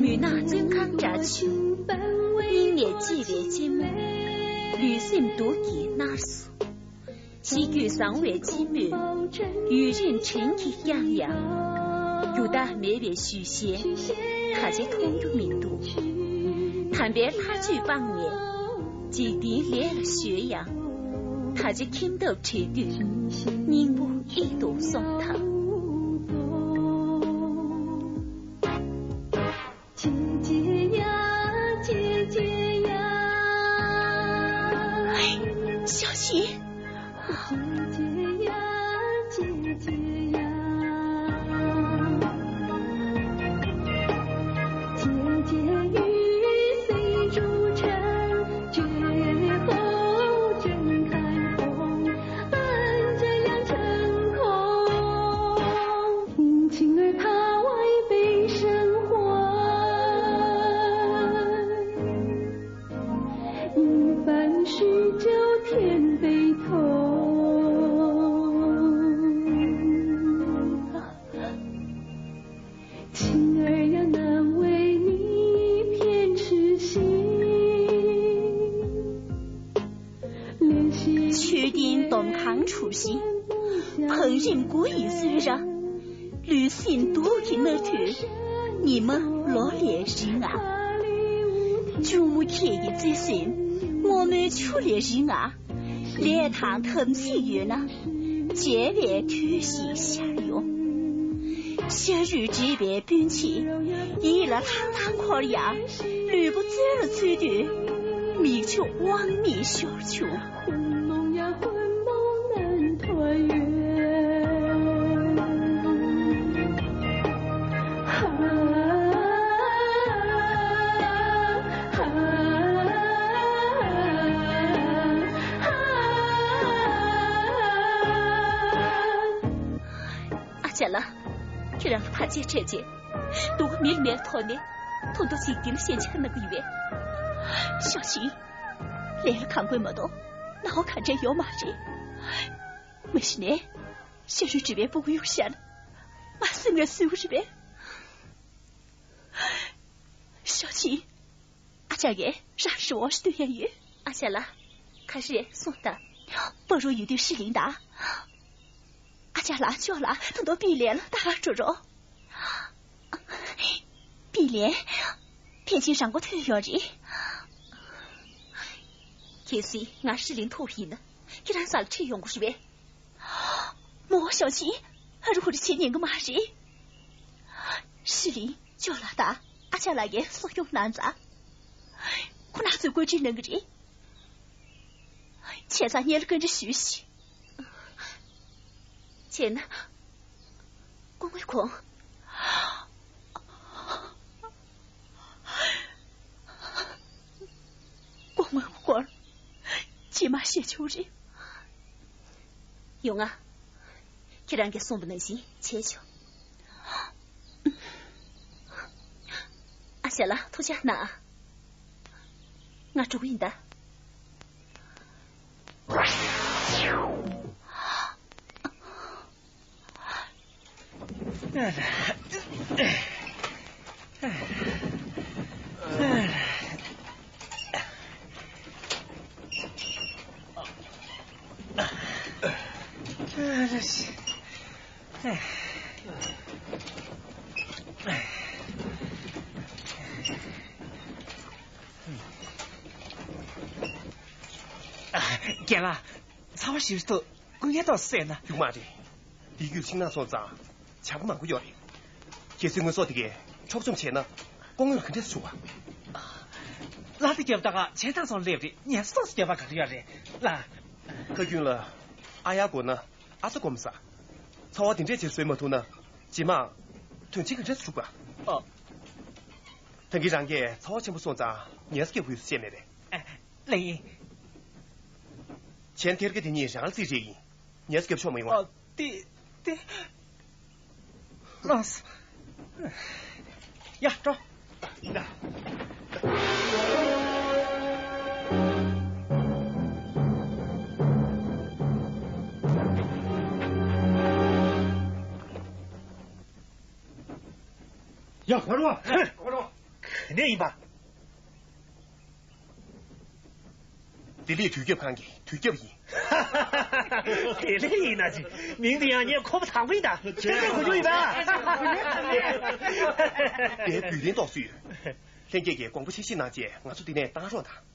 མུན་ནག་བཙོན་ཁང་འདྲ་ཆུ། སྙིང་ནས་གཅེས་པའི་གཅེན་མོ། ལུས་སེམས་སྡུག་གིས་མནར་སོང་། གཤིས་རྒྱུད་བཟང་བའི་གཅེན་མོས། ཡུན་རིང་དྲན་གྱིས་བསྐྱངས་ཡང་། རྒྱུ་དག་མེད་པའི་ཞུ་ཤེས། ད་ཆ་མཐོང་རྒྱུ་མི་འདུག་དམ་པའི་ལྷ་ཆོས་སྤངས་ནས། འཇིག་རྟེན་ལས་ལ་གཞོལ་ཡང་། ད་ཆ་ཁྱིམ་ཐབ་བྲལ་དུས། སྙིང་པོ་ཨིད་དུ་སོང་དང་། ཞའོ་ཆིན། མཆོད་རྟེན་འདོམ་གང་གྲུ་བཞི། བང་རིམ་དགུ་ཡི་གསོལ་རས། ལུས་སེམས་སྡུག་གིས་མནར་དུས། ཉི་མ་ལོ་ལས་རིང་ང་། གཅུང་མོ་ཁྱེད་ཀྱི་བརྩེ་སེམས། སྔོན་མོའི་ཆུ་ལས་རིང་ང་། ལས་དང་དམ་ཚིག་ཡོད་ན། མཇལ་བའི་དུས་ཤིག་ཤར་ཡོང་། ཤ་རུས་འདྲེས་པའི་སྤུན་མཆེད། ཡིད་ལ་ལྷང་ལྷང་འཁོར་ཡང་། ལུས་པོ་བཙོན་ལ་ཚུད་དུས། མིག་ཆུ་དབང་མེད་ཤོར་བྱུང་། ཨ་ཅག་ལགས། ཁྱེད་རང་ལ་བར་ཆད་འཕྲད་རྗེས། སྡུག་མིག་མེད་ཐོག་ནས་ཐོ་འདུ་ཞིག་འདིར་ཞལ་ཕྱག་གནང་གི་ཡོད་པས། ཤོག་ཤིག་ལས་ལ་གང་དགོས་མ་གཏོགས་ནང་ག་འདྲ་ཡོད་མ་རེད། མ་གཞི་ནས་ཤ་རུས་འདྲེས་པའི་སྤུ་གུ་གཡུག་བཞག་ན་མ་སེམས་ངལ་གསོ་གི་རེད་པས། ཤོག་ཤིག་ཨ་ཅག་གིས་རང་རི་བོ་ཞིག་སྟོན་ཡ་ཡོད། ཨ་ཅག་ལགས། ག་རེ་རེད་གསུངས་དང་། པ་རུ་ཡོད་དུས་ཧྲི་ལིང་དང་། ཨ་ཅག་ལགས་ཅོག་ལགས་ད་དུང་པི་ལན་ལ་ད་ག་འགྲོ་རོགས། པི་ལན། ཕལ་ཆེར་རང་མགོ་ཐོན་ཡོད་རེད། གལ་སྲིད་ང་ཧྲི་ལིང་ཐུག་པ་ཡིན་ན་ཁྱེད་རང་ས་ལ་ཁྲིད་ཡོང་དགོས་རེད་པས། མོ་ཞའོ་ཆིན། ཧ་རུ་ཧུ་རུ་བྱེད་ཉན་གི་མ་རེད། ཧྲི་ལིང་ཅོག་ལགས་དང་ཨ་ཅག་ལགས་ཀྱིས་གསོ་སྐྱོང་གནང་ཙང་། ཁོ་རང་ཚོས་བཀོད་སྒྲིག་གནང་གི་རེད། བྱས་ཙང་ངེད་ལ་བཀའ་འདྲི་ཞུས་ཤིག་བྱས་ན། སྐུ་ངོ་ཁོང་། སྐུ་ངོ་སྐོར་ཅི་མ་བཤད་ཆོག་རེད། ཡོང་ང་། ཁྱེད་རང་གིས་གསུངས་པ་ནང་བཞིན་བྱས་ཆོག་ཨ་ཞ་ལགས་ཐུགས་ཅག་གནང་། ང་འགྲོ་གི་ཡིན་ད། རྒན་ལགས། ཚ་བ་ཞིབ་ཏུ་སྐུ་ངལ་ཏོག་སེ་ན། ཡོང་མ་རེད། དེ་རྒྱུད་ཤིང་ནགས་སོང་ཙང་ཇག་པ་མང་པོ་ཡོད་རེད། གལ་སྲིད་དངོས་ཟོག་དེ་གས་འཕྲོག་བཅོམ་བྱས་ན་སྐུ་ངོ་ལ་ག་འདྲས་བྱུང་བ། ལ་དེ་རྒྱབ་ད་ག་བྱས་ཐག་སོང་སླེབས་རེད། ངས་སོགས་སུ་རྒྱབ་པ་ག་རེ་ཡོད་རེད་ལ། ཁ་རྒྱུན་ལ་ཨ་ཡག་དགོས་ན་ཨ་ཚ་སྒོམ་ས། ཚ་བ་དེ་འདྲས་བྱས་བཟོས་མ་ཐུབ་ན་རྗེས་མ་དོན་ཆེན་ག་འདྲས་སུ་འགྲུབ་པ། ཨ། ད་གིན་རང་གིས་ཚ་བ་ཆེན་པོ་སོང་ཙང་ངལ་གསོ་རྒྱབ་དགོས་ཡོད་ཟེར་བཤད་མེད་པས། ལེ། གཞན་ཐེར་ག་དེ་གཉིས་རང་ལ་རྩིས་རེད་ཡིན། ངལ་གསོ་རྒྱབ་ཆོག་མ་ཡོང་ཨ། ཨ། དེ། དེ། ལགས་སོ། ཡ་འགྲོ། ཡིན་ད། ཡ་གོ་རོ། ཧེ་གོ་རོ། ག་ནས་ཡིན་པ། བདེ་ལེགས་དུས་རྒྱབ་ཁང་གི་དུས་རྒྱབ་ཡིན། བདེ་ལེགས་ཡིན་ན་ཅི། མིང་དེ་ཡང་ངས་གོ་བ་དང་པོ་ཡིན་ད། ཁྱེད་ཚོས་གོ་རྒྱུ་ཡིན་པ། དེའི་བུ་ལྡན་ཏོག་སུ་ཡོད། ལྷན་རྒྱས་ཀྱིས་དགོངས་པ་འཆར་གཞི་གནང་རྗེས་ང་ཚོ་འདི་ནས་བཏང་རོགས་གནང་།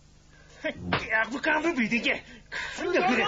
ཡག་པོ་རྐང་པའི་བུ་དེ་སྐྱེ། གང་ཡག་པོ་རེད།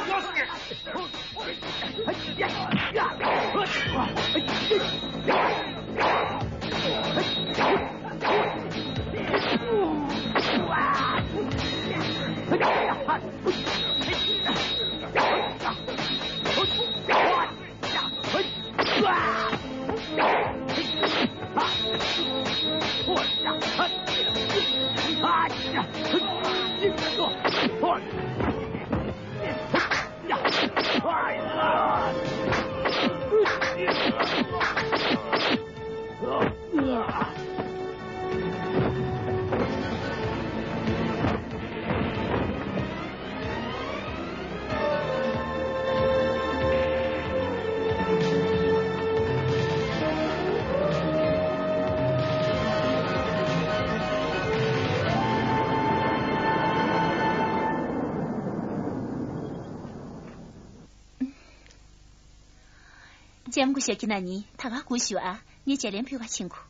ལྕམ་སྐུ་ཞབས་ཀྱི་ན་ནི་ད་ག་གུ་ཞུ་ཨ། ངས་ཇ་ལན་ཕུལ་བ་ཕྱིན་གོ།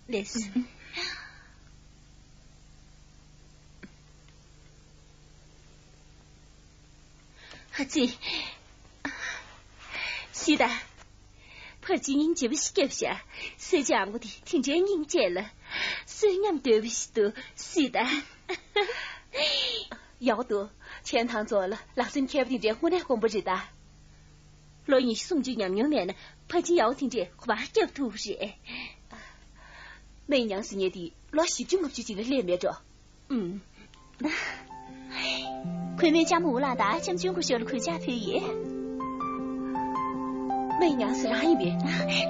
ལེས། ཧ་ཙི། ཤི་ད། ཕར་ཅི་སྙིང་རྗེ་པོ་ཞིག་སྐྱབས་ཤག་སེ་ཅི་ཨ་མོ་དེ་དེ་འདྲའི་སྙིང་རྗེ་ལ། བསོད་ཉམས་དོད་པོ་ཞིག་འདུག་སི་ད། ཡག་འདུག་ཆན་ཐང་ཚོ་ལ་ལག་རྩལ་མཁས་པ་དེ་འདྲའི་དངོས་གནས་དཀོན་པོ་རེད་ད། ལོ་ཉི་ཤུ་སུམ་ཅུ་ཉམས་མྱོང་མེད་ན་ཕར་ཅི་ཡག་དེ་འདྲའི་གོ་བ་སྐྱབས་ཐུབ་རེད། སྨན་ཉང་ཟེར་མཁན་དེ་ལོ་བཞི་བཅུ་ལྔ་བཅུ་ཅིག་ལ་སླེབས་མེད་འགྲོ། ཨུམ། ཁོས་མོས་ལྕམ་མོ་ལགས་དང་ལྕམ་ཆུང་སྐུ་ཞབས་ལ་གུས་ཕྱག་ཕུལ་ཡོད། སྨན་ཉང་ཟེར་རང་ཡིན་པས།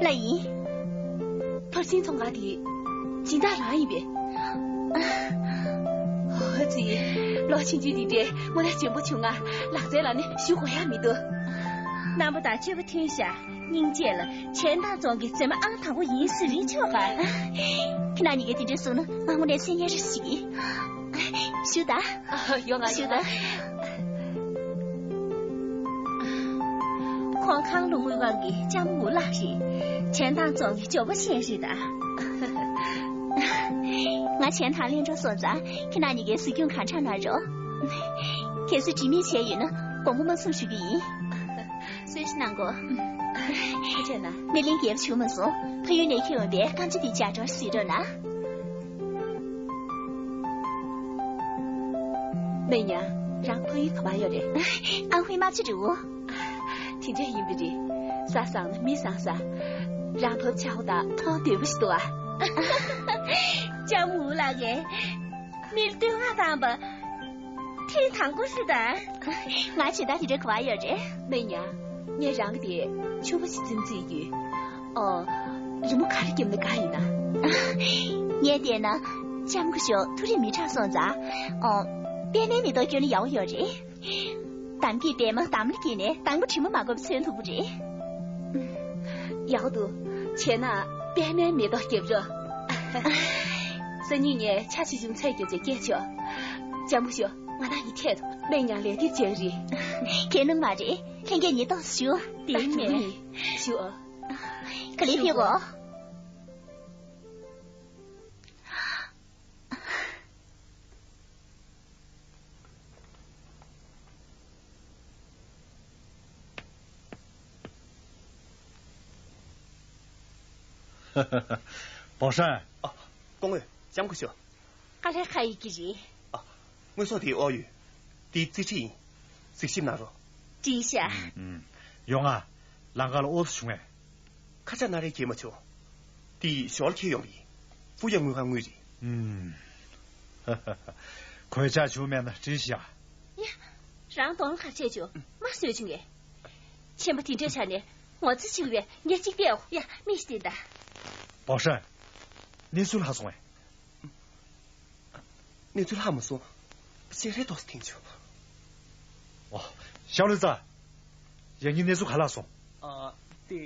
ལགས་ཡིན། ཕར་ཕྱིན་ཚོང་ཁང་དེ་སྦྱིན་བདག་རང་ཡིན་པས། ཨ་ཙི། ལོ་ཆུང་ཆུང་འདི་འདྲའི་དངོས་གནས་འཇོན་པོ་བྱུང་ང་། ལག་རྩལ་ལ་ནི་ཞུ་དགོས་ཡ་མི་འདུག་རྣམ་པ་དང་སྤྱོད་པ་མཐུན་ཤག་སྙིང་རྗེ་ལ་ཆན་ཐང་ཚོང་གི་མཛེས་མ་ཨང་དང་པོ་ཡིན་ཟེར་རིན་ཆོག་ག་ཁྱེད་རང་གཉིས་ཀས་དེ་འདྲ་གསུངས་ན་ང་དངོས་གནས་མཚན་སྙན་རེ་ཞིག་ཞུ་ད། ཡོང་ང་ཞུ་ད། ཡོང་ང་། ཁོང་ཁང་ལུང་དངུལ་ཁང་གི་ལྕམ་མོ་ལགས་རེད། ཆན་ཐང་ཚོང་གི་ཇོ་བོ་ཆེན་རེད་ད། ང་ཆན་ཐང་གླེང་གྲོགས་སོང་ཙང་ཁྱེད་རང་གཉིས་ཀས་གཟིགས་སྐྱོང་གང་དྲག་གནང་རོགས། གལ་སྲིད་དྲི་མེད་བྱས་ཡོད་ན་དགོངས་པ་མ་ཚོམ་ཞུ་གི་ཡིན། གསོལ་ཇ་གནང་གོ། ཐུགས་རྗེ་གནང་། སྨན་གླིང་རྒྱལ་བྱུང་མ་སོང་། ཕ་ཡུལ་ནས་ཁྱེར་འོང་པའི་སྐམ་ཇ་དེ་ཇ་གྲོགས་གཟིགས་རོགས་གནང་། སྨན་ཉང་། རང་ཕ་ཡུལ་ག་པར་ཡོད་རེད། ཨ་ཧུའི་དམག་སྤྱི་རེད་འོ། དེ་འདྲ་ཡིན་པ་རེད། ས་བཟང་ན་མི་བཟང་ས། རང་བབ་ཆགས་པ་དང་མཐོང་འདོད་པོ་ཞིག་འདུག་ཨ། ལྕམ་འུ་ལགས་ཀྱིས་མིར་བསྟོད་བསྔགས་བཏང་པ་ཐེངས་དང་པོ་ཞིག་དང་། ང་ཇི་ལྟར་དེ་འདྲ་གོ་བ་ཡོད་རེད། སྨན་ཉང་། ངས་རང་གི་དེ་ཕྱུ་པ་ཞིག་འཛིན་རྩིས་ཡོད། ཨོ། རི་མོ་ག་རེ་བརྒྱབ་ན་དགའ་ཡིན་ན། ངས་བལྟས་ན། ལྕམ་སྐུ་ཞབས་ཐུགས་རིག་མི་དྲག་སོང་ཙང་། ཨོ། པད་མའི་མེ་ཏོག་བསྐྱོན་ན་ཡག་པོ་ཡོད་རེད། འདམ་སྐྱེས་པད་མ་འདམ་ལ་སྐྱེས་ནས་དང་པོ་དྲི་མ་མ་བརྐོས་པ་ཚོན་མཐུག་པོ་རེད། ཡག་འདུག་བྱས་ན་པད་མའི་མེ་ཏོག་བརྒྱབ་རོགས། སང་ཉིན་ངས་ཆ་ཆེ་ཆུང་ཚད་བརྒྱབ་བྱས་སྐྱེལ་ཆོག་ལྕམ་སྐུ་ཞབས། ང་རང་གཉིས་འཕྲད་དོ། སྨན་ཉང་ལས་དེབ་སྦྱང་རེད། ཁྱེད་ནང་མ་རེད། ལྷན་རྒྱས་ཉིས་ཏོག་ཞུ། དེ་ད་ནས་ཞུ་ཨ། ག་ལེ་ཕེབས་གོ། པའོ་ཧྲན། ཨ། སྐུ་ངོ་ལྕམ་སྐུ་ཞབས། དཀའ་ལས་ཁག་ཡོད་ཀྱི་རེད། ཨ། དངོས་ཟོག་དེའི་ཨོ་ཡོད། དེའི་རྩིས་ཁྲི་ཡིན། གཟིགས་ཞིབ་གནང་རོགས། བྲིས་ཤག་ཨུམ། ཡོང་ང་། ལམ་ཁ་ལ་ཨོ་ཙི་བྱུང་ངས། ཁ་ཆག་སྣ་རལ་གྱིས་མ་བྱུང་། དེ་ཞོར་ཁྱེར་ཡོང་བ་ཡིན། ཧྥུ་ཡ་དངུལ་ཁང་དངུལ་རེད། ཨུམ། གོད་ཆག་བྱུང་མེད་ན་བྲིས་ཤག་ཡ། རང་གདོང་ཁ་ཆད་བྱུང་། མ་བཟོས་བྱུང་ངས། ཆེན་པོ་དེ་འདྲའི་ཆ་ནས་ངོ་ཚ་ཆེ་བས་ངས་གཅིག་བལྟས་འོ། ཡ། མི་ཞིག་བསྟན་ད། པའོ་ཧྲན། གནས་ཚུལ་ཧ་སོང་ངས། གནས་ཚུལ་ཧ་མ་སོང་། ཞལ་རས་ཏོག་ཙམ་འཐེན་བྱུང་། ཨོ། ཞའོ་ལི་ཙཱ། ཡང་སྙིང་གནས་ཚུལ་ག་ལ་སོང་། ཨ། དེ།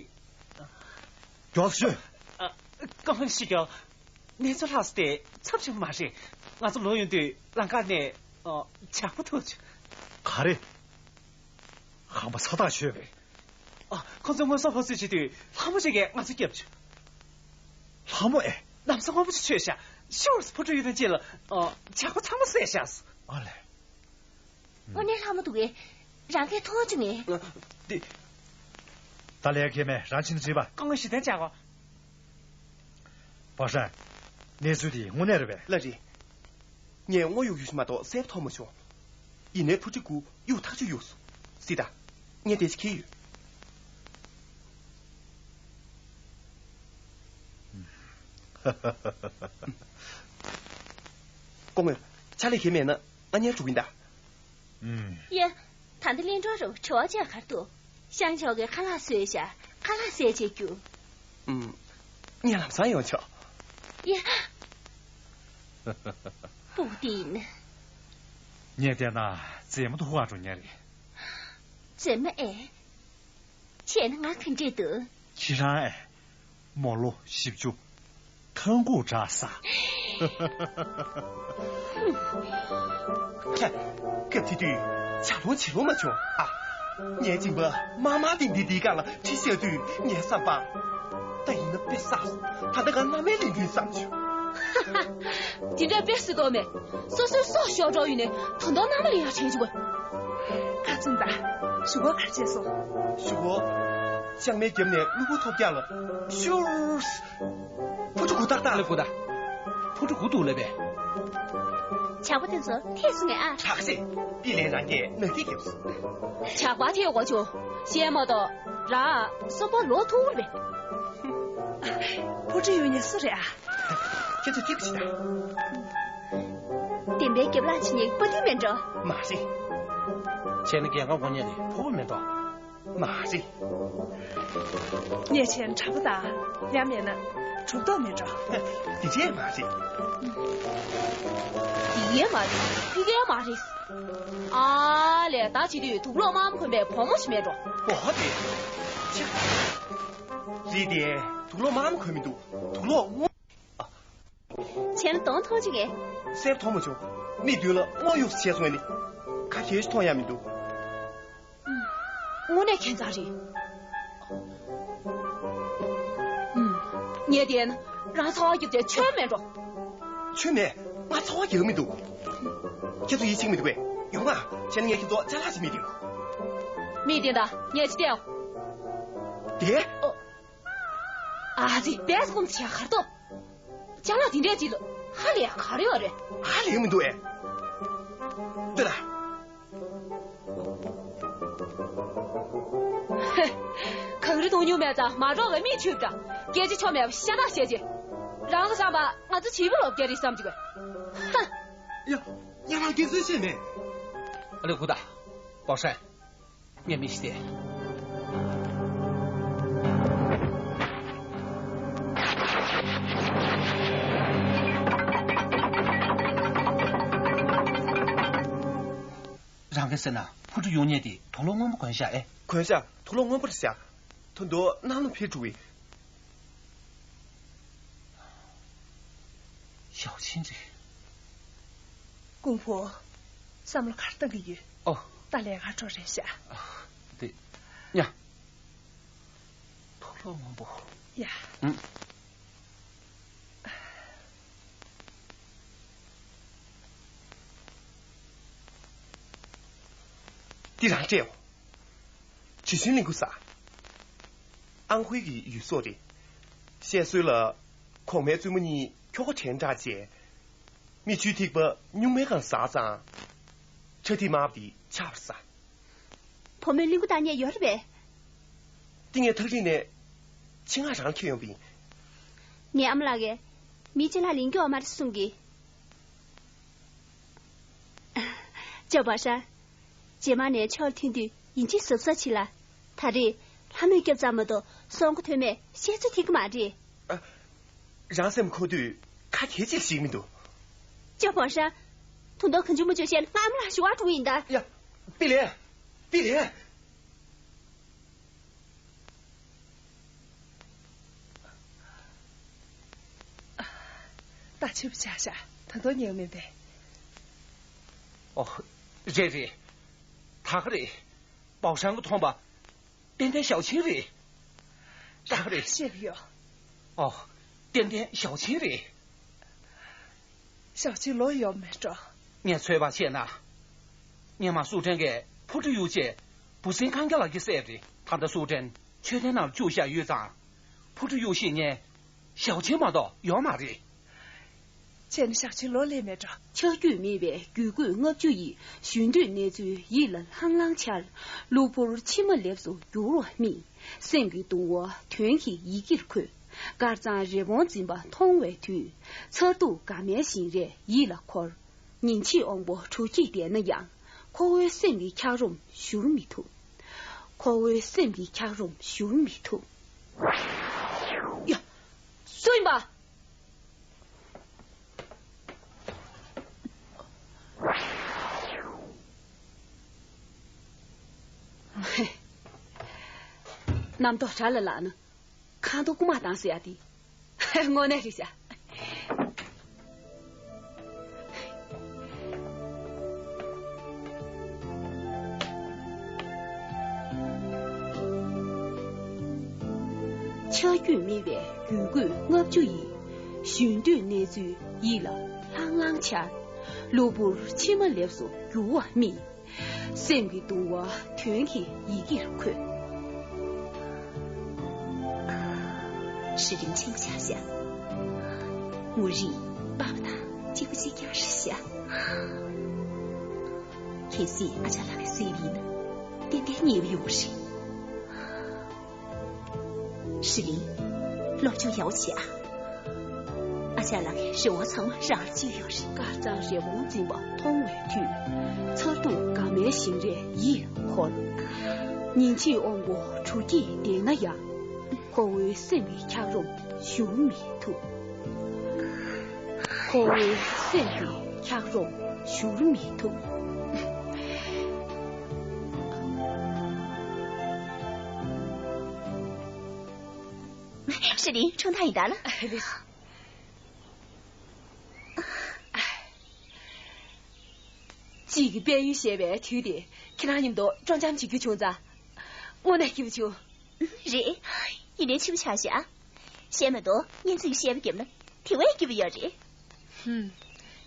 མགྱོགས་ཤོད། ཨ། རྐང་ཤི་རྒྱག་གནས་ཚུལ་ལྷག་སྟེ་ཚབས་ཆེན་པོ་མ་རེད། ང་ཚོ་ལོག་ཡོང་དུས་ལམ་ཁ་ནས་ཨ་ཇག་པ་ཐུག་བྱུང་། ག་རེ། ཁང་པ་ས་ཐག་ཆོད་པས། ཨ། ཁོ་ཚོས་དངོས་ཟོག་སྤོ་ཚུལ་བྱེད་དུས་ལྷ་མོ་ཞིག་གིས་ང་ཚོ་བརྒྱབ་བྱུང་། ལྷ་མོ་ཨེ། ལམ་སང་དངོས་པོ་ཅིག་ཆོད་ཤག་ཤུར་ཕོ་བྲང་ཡོད་དོན་ཅི་ལ། ཨ། ཇག་པ་ཚང་མ་བསད་ཤག་ཨ་ལས། དངོས་གནས་ལྷ་མོ་འདུག་གས། རང་གིས་མཐོང་བྱུང་ངས། ཨ། འདི། ད་ལས་ཀའི་མེད། རང་ཕྱིན་ནས་བྲིས་པ། དཀའ་ངལ་ཞེ་དྲག་ཅག་གོ། པ་ཧྲན། གནས་ཚུལ་འདི་དངོས་གནས་རེད་པས། ལགས་རེད། ངས་དངོས་གཡུག་གཡུག་ཤིག་མ་གཏོགས་གསལ་པོ་མཐོང་མ་བྱུང་། ཡིན་ནའི་ཕོ་བྲང་གུ་གཡུག་ཐག་ཆོད་གཡུགས་སོང་། སྲིད་ད། ངས་དེ་ཅིག་ཁྱེར་ཡོད། སྐུ་ངོ། ཕྱག་ལས་གལ་མེད་ན་ང་གཉེར་འགྲོ་གིན་ད། ཨུམ། ཡ། ད་ལྟ་གླིང་གྲོང་རུ་བྲེལ་བ་ཅན་གར་འདུག་ཤང་ཕྱོགས་ཀྱི་ཁ་ལག་བཟོས་ཤག་ཁ་ལག་བཟས་བྱས་རྒྱུགས། ཨུམ། ངས་ལམ་སང་ཡོང་ཆོག་ཡ། སྤུ་གུ་འདི་ཡིན། ངས་བལྟས་ན་མཛེས་མ་དུ་ཧུ་བ་འགྲོ་ཉེ་རེད། མཛེས་མ་ཨེ། བྱས་ན་ང་ག་འདྲས་འདུག་ཁྱེད་རང་ཨེ། མོ་ལོ་བཞི་བཅུ། ཐང་གུ་འདྲ་ས། ཧ། སྐབས་དེ་དུས་ཇ་ལོང་བྱེད་ལོང་མ་བྱུང་ཨ། ངའི་སྦྱིན་པ་དམར་དམར་ཏིང་ཏིང་འདིའི་སྒང་ལ་ཁྲིད་བཤད་དུས་ངའི་བསམ་པར། ད་ཡིན་ན་དཔེ་བསགས་སོང་། ད་ལྟ་ང་མནའ་མའི་ལས་མགོན་བསམ་བྱུང་། དེ་འདྲ་དཔེ་སྲིད་དོ་མེད། སོ་སོའི་སྲོག་ཤོར་འགྲོ་ཡིན་ནས་ད་དུང་མནའ་མ་ལེན་ཡག་དྲན་བྱུང་བས། ཁ་བཙུམ་ད། གཞུག་གུ་ག་རེ་བྱས་སོང་། གཞུག་གུ། ལྕང་མའི་རྒྱབ་ནས་གློ་བུར་ཐོལ་རྒྱག་ལ། ཤུར། ཕོ་བྲང་གུ་ཏག་ཏག་ལབ་དགོས་ད། ཕོ་བྲང་གུ་འདུག་ལབ་པས། ཇག་པ་དེ་ཚོ་ཐད་སོང་ངས་ཨ། དྲག་ཤེས། པི་ལན་རང་སྐད་ནག་ཐིག་རྒྱབ་སོང་། ཇག་པ་ཐད་གོ་བྱུང་། ཤེས་མ་གཏོགས་རང་སོ་པ་ལོ་ཐུག་རེད། ཕོ་བྲང་ཡོད་མཁན་སུ་རེད་ཨ། ཁྱེད་ཚོས་ཐིག་པ་ཞིག་ད། བདེན་པའི་རྒྱབ་ལངས་བྱེད་མཁན་དཔའ་རྟུལ་མེད་འགྲོ། མ་རེད། བྱས་ན་རྒྱལ་ཁབ་དངོས་གནས་ནི་ཕོ་བོ་མེད་དོ། མ་རེད། ཉེས་ཆེན་དྲག་པོ་དང་ཡང་མིན་ན་གྲུབ་ཐོབ་མེད་འགྲོ། འདི་འདྲས་མ་རེད། འདི་ཡས་མ་རེད། འདི་ཡས་མ་རེད། ཨ་ལས་ད་བྱེད་དུས་དུག་ལོག་དམར་མོ་གོན་པའི་བུ་མོ་ཞིག་མེད་འགྲོ། འོ་དེ། ཆ། རེད་དེ། དུག་ལོག་དམར་མོ་གོན་མི་འདུག་དུག་ལོག་སྔོ། བྱས་ན་གདོང་མཐོང་ཅིག་གས། གསལ་པོ་མཐོང་མ་བྱུང་། མིག་མདུན་ལ་སྔོ་གཡུགས་བྱས་སོང་ནི། ཁ་གྱེས་ཤིག་མཐོང་ཡ་མི་འདུག་དངོས་གནས་ཁྱད་མཚར་རེད། ངས་བལྟས་ན་རང་ཚ་བ་རྒྱབ་བྱས་ཆོས་མེད་འགྲོ། ཆོས་མེད། ང་ཚ་བ་རྒྱག་མི་འདུག་ཁྱེད་ཚོ་ཡིད་ཆེས་མི་འདུག་གས། ཡོང་ང་། བྱས་ན་ངས་ཁྱེད་ཚོ་ཅ་ལག་ཅིག་མིག་མདུན། མིག་མདུན་ད་ངས་ཅི་བལྟས། དེ། ཨ་ཙི་བས་སྐུམ་བྱས་གར་ཏོ། ཅ་ལག་དེ་འདྲས་ཅིག་ལ་ཧ་ལས་ག་རེ་ཡོད་རེད། ཧ་ལས་མི་འདུག་ཨེ། ལྟོས་ད། ཧེ། གངས་རི་མཐོང་མྱོང་མེད་ཙང་མ་འགྲོ་བའི་མིག་ཆུ་འདྲ། སྐད་ཆ་ཆོ་མེད་པ་ཤ་སྟག་བཤད་ཅིག་རང་གི་བསམ་པ་ང་ཚོ་བྱིས་པ་ལོ་བརྒྱ་རེད་བསམ་གྱི་གོ། ཧ། ཡ། ཡ་ལ་སྐད་ཚོད་བཤད་མེད། ཨ་ལེ་གུ་ད། པའོ་ཧྲན། ངས་མི་ཤི་སྟེ། རང་གིས་ཟེར་ན་ཕོ་བྲང་ཡོང་ཉེ་དེ་དུག་ལོག་སྔོན་པོ་གོན་ཤག་ཨེ། གོན་ཤག་དུག་ལོག་སྔོན་པོ་རེད་ཤག་ད་དུང་གནམ་ལ་འཕུར་འགྲོ་གི། ཞའོ་ཆིན་རེད། ཀུང་ཕུ། བསམ་བློ་ག་རེ་བཏང་གི་ཡོད། ཨོ། ད་ལས་ཀ་འགྲོ་རན་ཤག་དེ། ཉ། དུག་ལོག་སྔོན་པོ། ཡ། ཨུམ། འདི་རང་སྤྲད་འོ། ཇི་ཆིན་གླིང་ཁུ་ས། ཨང་ཧུའེ་གི་ཡུལ་ཟོག་རེད། བཤད་སྲོལ་ལ། གོང་མའི་བཙུན་མོ་གཉིས་ཁྱོ་ག་དྲན་དྲགས་བྱས། མིག་ཆུའི་ཐིགས་པ་སྨྱུག་མའི་སྒང་ཟགས་ཙང་། ཁྲ་ཐིགས་དམར་པོ་དེ་ཆགས་པ་རེད་ས། བུ་མོས་གླིང་སྐུ་བཏང་མཁན་ཡོད་རེད་པས། འདི་ངས་ཐག་རིང་ནས་ཆེད་མངགས་རང་ཁྱེར་ཡོང་པ་ཡིན། ངའི་ཨ་མ་ལགས་ཀྱིས་མིའི་ཅ་ལག་ལེན་རྒྱུ་ཡོད་མ་རེད་གསུང་གི། ཅོ་པ་ཧྲན། རྗེས་མ་ནས་ཕྱོགས་ལ་ཐོན་དུས་ཡིན་གཅིག་གཟབ་གཟབ་བྱེད་ལ། ད་རེས་ལྷ་མོས་སྐྱབས་ཙམ་མ་གཏོགས་སྲོག་མགོ་ཐོན་མེད་བཤད་ཚོད་ཐིག་གི་མ་རེད། ཨ། རང་སེམས་ཁོག་དུས་ཁ་གྱེས་ཅིག་ཞིག་མི་འདུག་ཅོ་པ་ཧྲན། དུང་དོག་གང་བྱུང་མ་བྱུང་བཤད་ན་ང་ཨ་མ་ལགས་ཞུ་བར་འགྲོ་གི་ཡིན་ད། ཡ། པི་ལན། པི་ལན། ཕྱི་པོ་ཆགས་ཤག་ད་དུང་ཉལ་མེད་པས། ཨོ། རེད་རེད། ད་ག་རེད། པའོ་ཧྲང་གིས་མཐོང་པ། ཏན་ཏན་ཞའོ་ཆིན་རེད། ད་ག་རེད། ཤེས་ཀྱི་ཡོད། ཨོ། ཏན་ཏན་ཞའོ་ཆིན་རེད། ཞའོ་ཆིན་ལོག་ཡོང་མེད་འགྲོ། ངས་ཚོད་དཔག་བྱས་ན། སྔོན་མ་སུའུ་ཀྲེན་གྱིས་ཕུ་ཀྲུའུ་ཡུའུ་བཅས་འབུ་སྲིན་གང་རྒྱ་ལག་གིས་བསད་རེད། ད་ལྟ་སུའུ་ཀྲེན་མཆོད་རྟེན་ནང་བཅུག་བཞག་ཡོད་ཙང་། ཕུ་ཀྲུའུ་ཡུའུ་ཤི་མཁན་ཞའོ་ཆིན་མ་གཏོགས་ཡོད་མ་རེད། བྱས་ན་ཞའོ་ཆིན་ལོག་སླེབས་མེད་འགྲོ། ཆ་རྒྱུས་མེད་པའི་རྒྱུད་སྐུད་ལྔ་བཅུ་ཡིས་གཞོན་དུས་གནས་ཚུལ་ཡིད་ལ་ལྷང་ལྷང་འཆར། གློ་བུར་མཆི་མ་ལེབ་སོ་འགྱུར་བ་རྨིས། སེམས་ཀྱི་གདུང་བ་དོན་གྱི་ཡི་གེར་འཁོད། དཀར་གཙང་རི་བོང་འཛིན་པ་མཐོང་བའི་དུས། མཚར་སྡུག་དགའ་མའི་བཞིན་རས་ཡིད་ལ་འཁོར། ཉིན་ཕྱེད་དབང་པོ་དྲོ་སྐྱིད་ལྡན་ན་ཡང་། ཁོ་བོའི་སེམས་ཀྱི་འཁྱགས་རོམ་བཞུར་མི་ཐུབ། ཁོ་བོའི་སེམས་ཀྱི་འཁྱགས་རོམ་བཞུར་མི་ཐུབ། ཡ། སུ་ཡིན་པ། རྣམ་རྟོག་དགྲ་ལ་ལགས་ན། ཁ་མདོག་རྐུ་མ་བཏང་ཟེར་ཡ་དེ། དངོས་གནས་རེད་ཤག་ཆ་རྒྱུས་མེད་པའི་རྒྱུད་སྐུད་ལྔ་བཅུ་ཡིས། གཞོན་དུས་གནས་ཚུལ་ཡིད་ལ་ལྷང་ལྷང་འཆར། གློ་བུར་མཆི་མ་ལེབ་སོ་འགྱུར་བ་རྨིས། སེམས་ཀྱི་གདུང་བ་དོན་གྱི་ཡི་གེར་འཁོད། ཧྲི་ལིན་ཆེན་པོ་ཆགས་ཤག་ངོ་རིས་པ་ཕ་དང་གཅིག་པ་གཅིག་རྐྱང་རེད་ཤག་གལ་སྲིད་ཨ་ཅག་ལགས་ཀྱིས་གསོས་པ་ཡིན་ན་ཏན་ཏན་རྙེད་པ་ཡོང་གི་རེད། ཧྲི་ལིན། སློབ་སྦྱོང་ཡག་པོ་བྱེད་ཨ། ཨ་ཅག་ལགས་ཀྱི་རེ་བ་ཚང་མ་རང་ལ་བཅོལ་ཡོད་རེད། དཀར་གཙང་རི་བོང་འཛིན་པ་མཐོང་བའི་དུས། མཚར་སྡུག་དགའ་མའི་བཞིན་རས་ཡིད་འཁོར། ཉིན་ཕྱེད་དབང་པོ་དྲོ་སྐྱིད་ལྡན་ན་ཡང་། ཁོ་བོའི་སེམས་ཀྱི་འཁྱགས་རོམ་བཞུར་མི་ཐུབ། ཁོ་བོའི་སེམས་ཀྱི་འཁྱགས་རོམ་བཞུར་མི་ཐུབ། ཧྲི་ལིན། ཆུང་ཐག་ཡིན་ད་ལ། གཅིག་གི་དཔལ་ཡོན་ཞེས་པའི་དུས་དེ་ཁྱེད་རང་མཉམ་དུ་སྤྲོ་འཆམ་བྱེད་རྒྱུ་བྱུང་ཙང་། དངོས་གནས་སྐྱིད་པོ་བྱུང་། རེད། ཡིན་ནའི་ཕྱི་པོ་ཆགས་ཤག་བཤད་མ་གཏོགས་གཉེན་ཚིག་གི་བཤད་པ་བརྒྱབ་ན་དེ་བས་སྐྱིད་པོ་ཡོད་རེད། ཧུམ།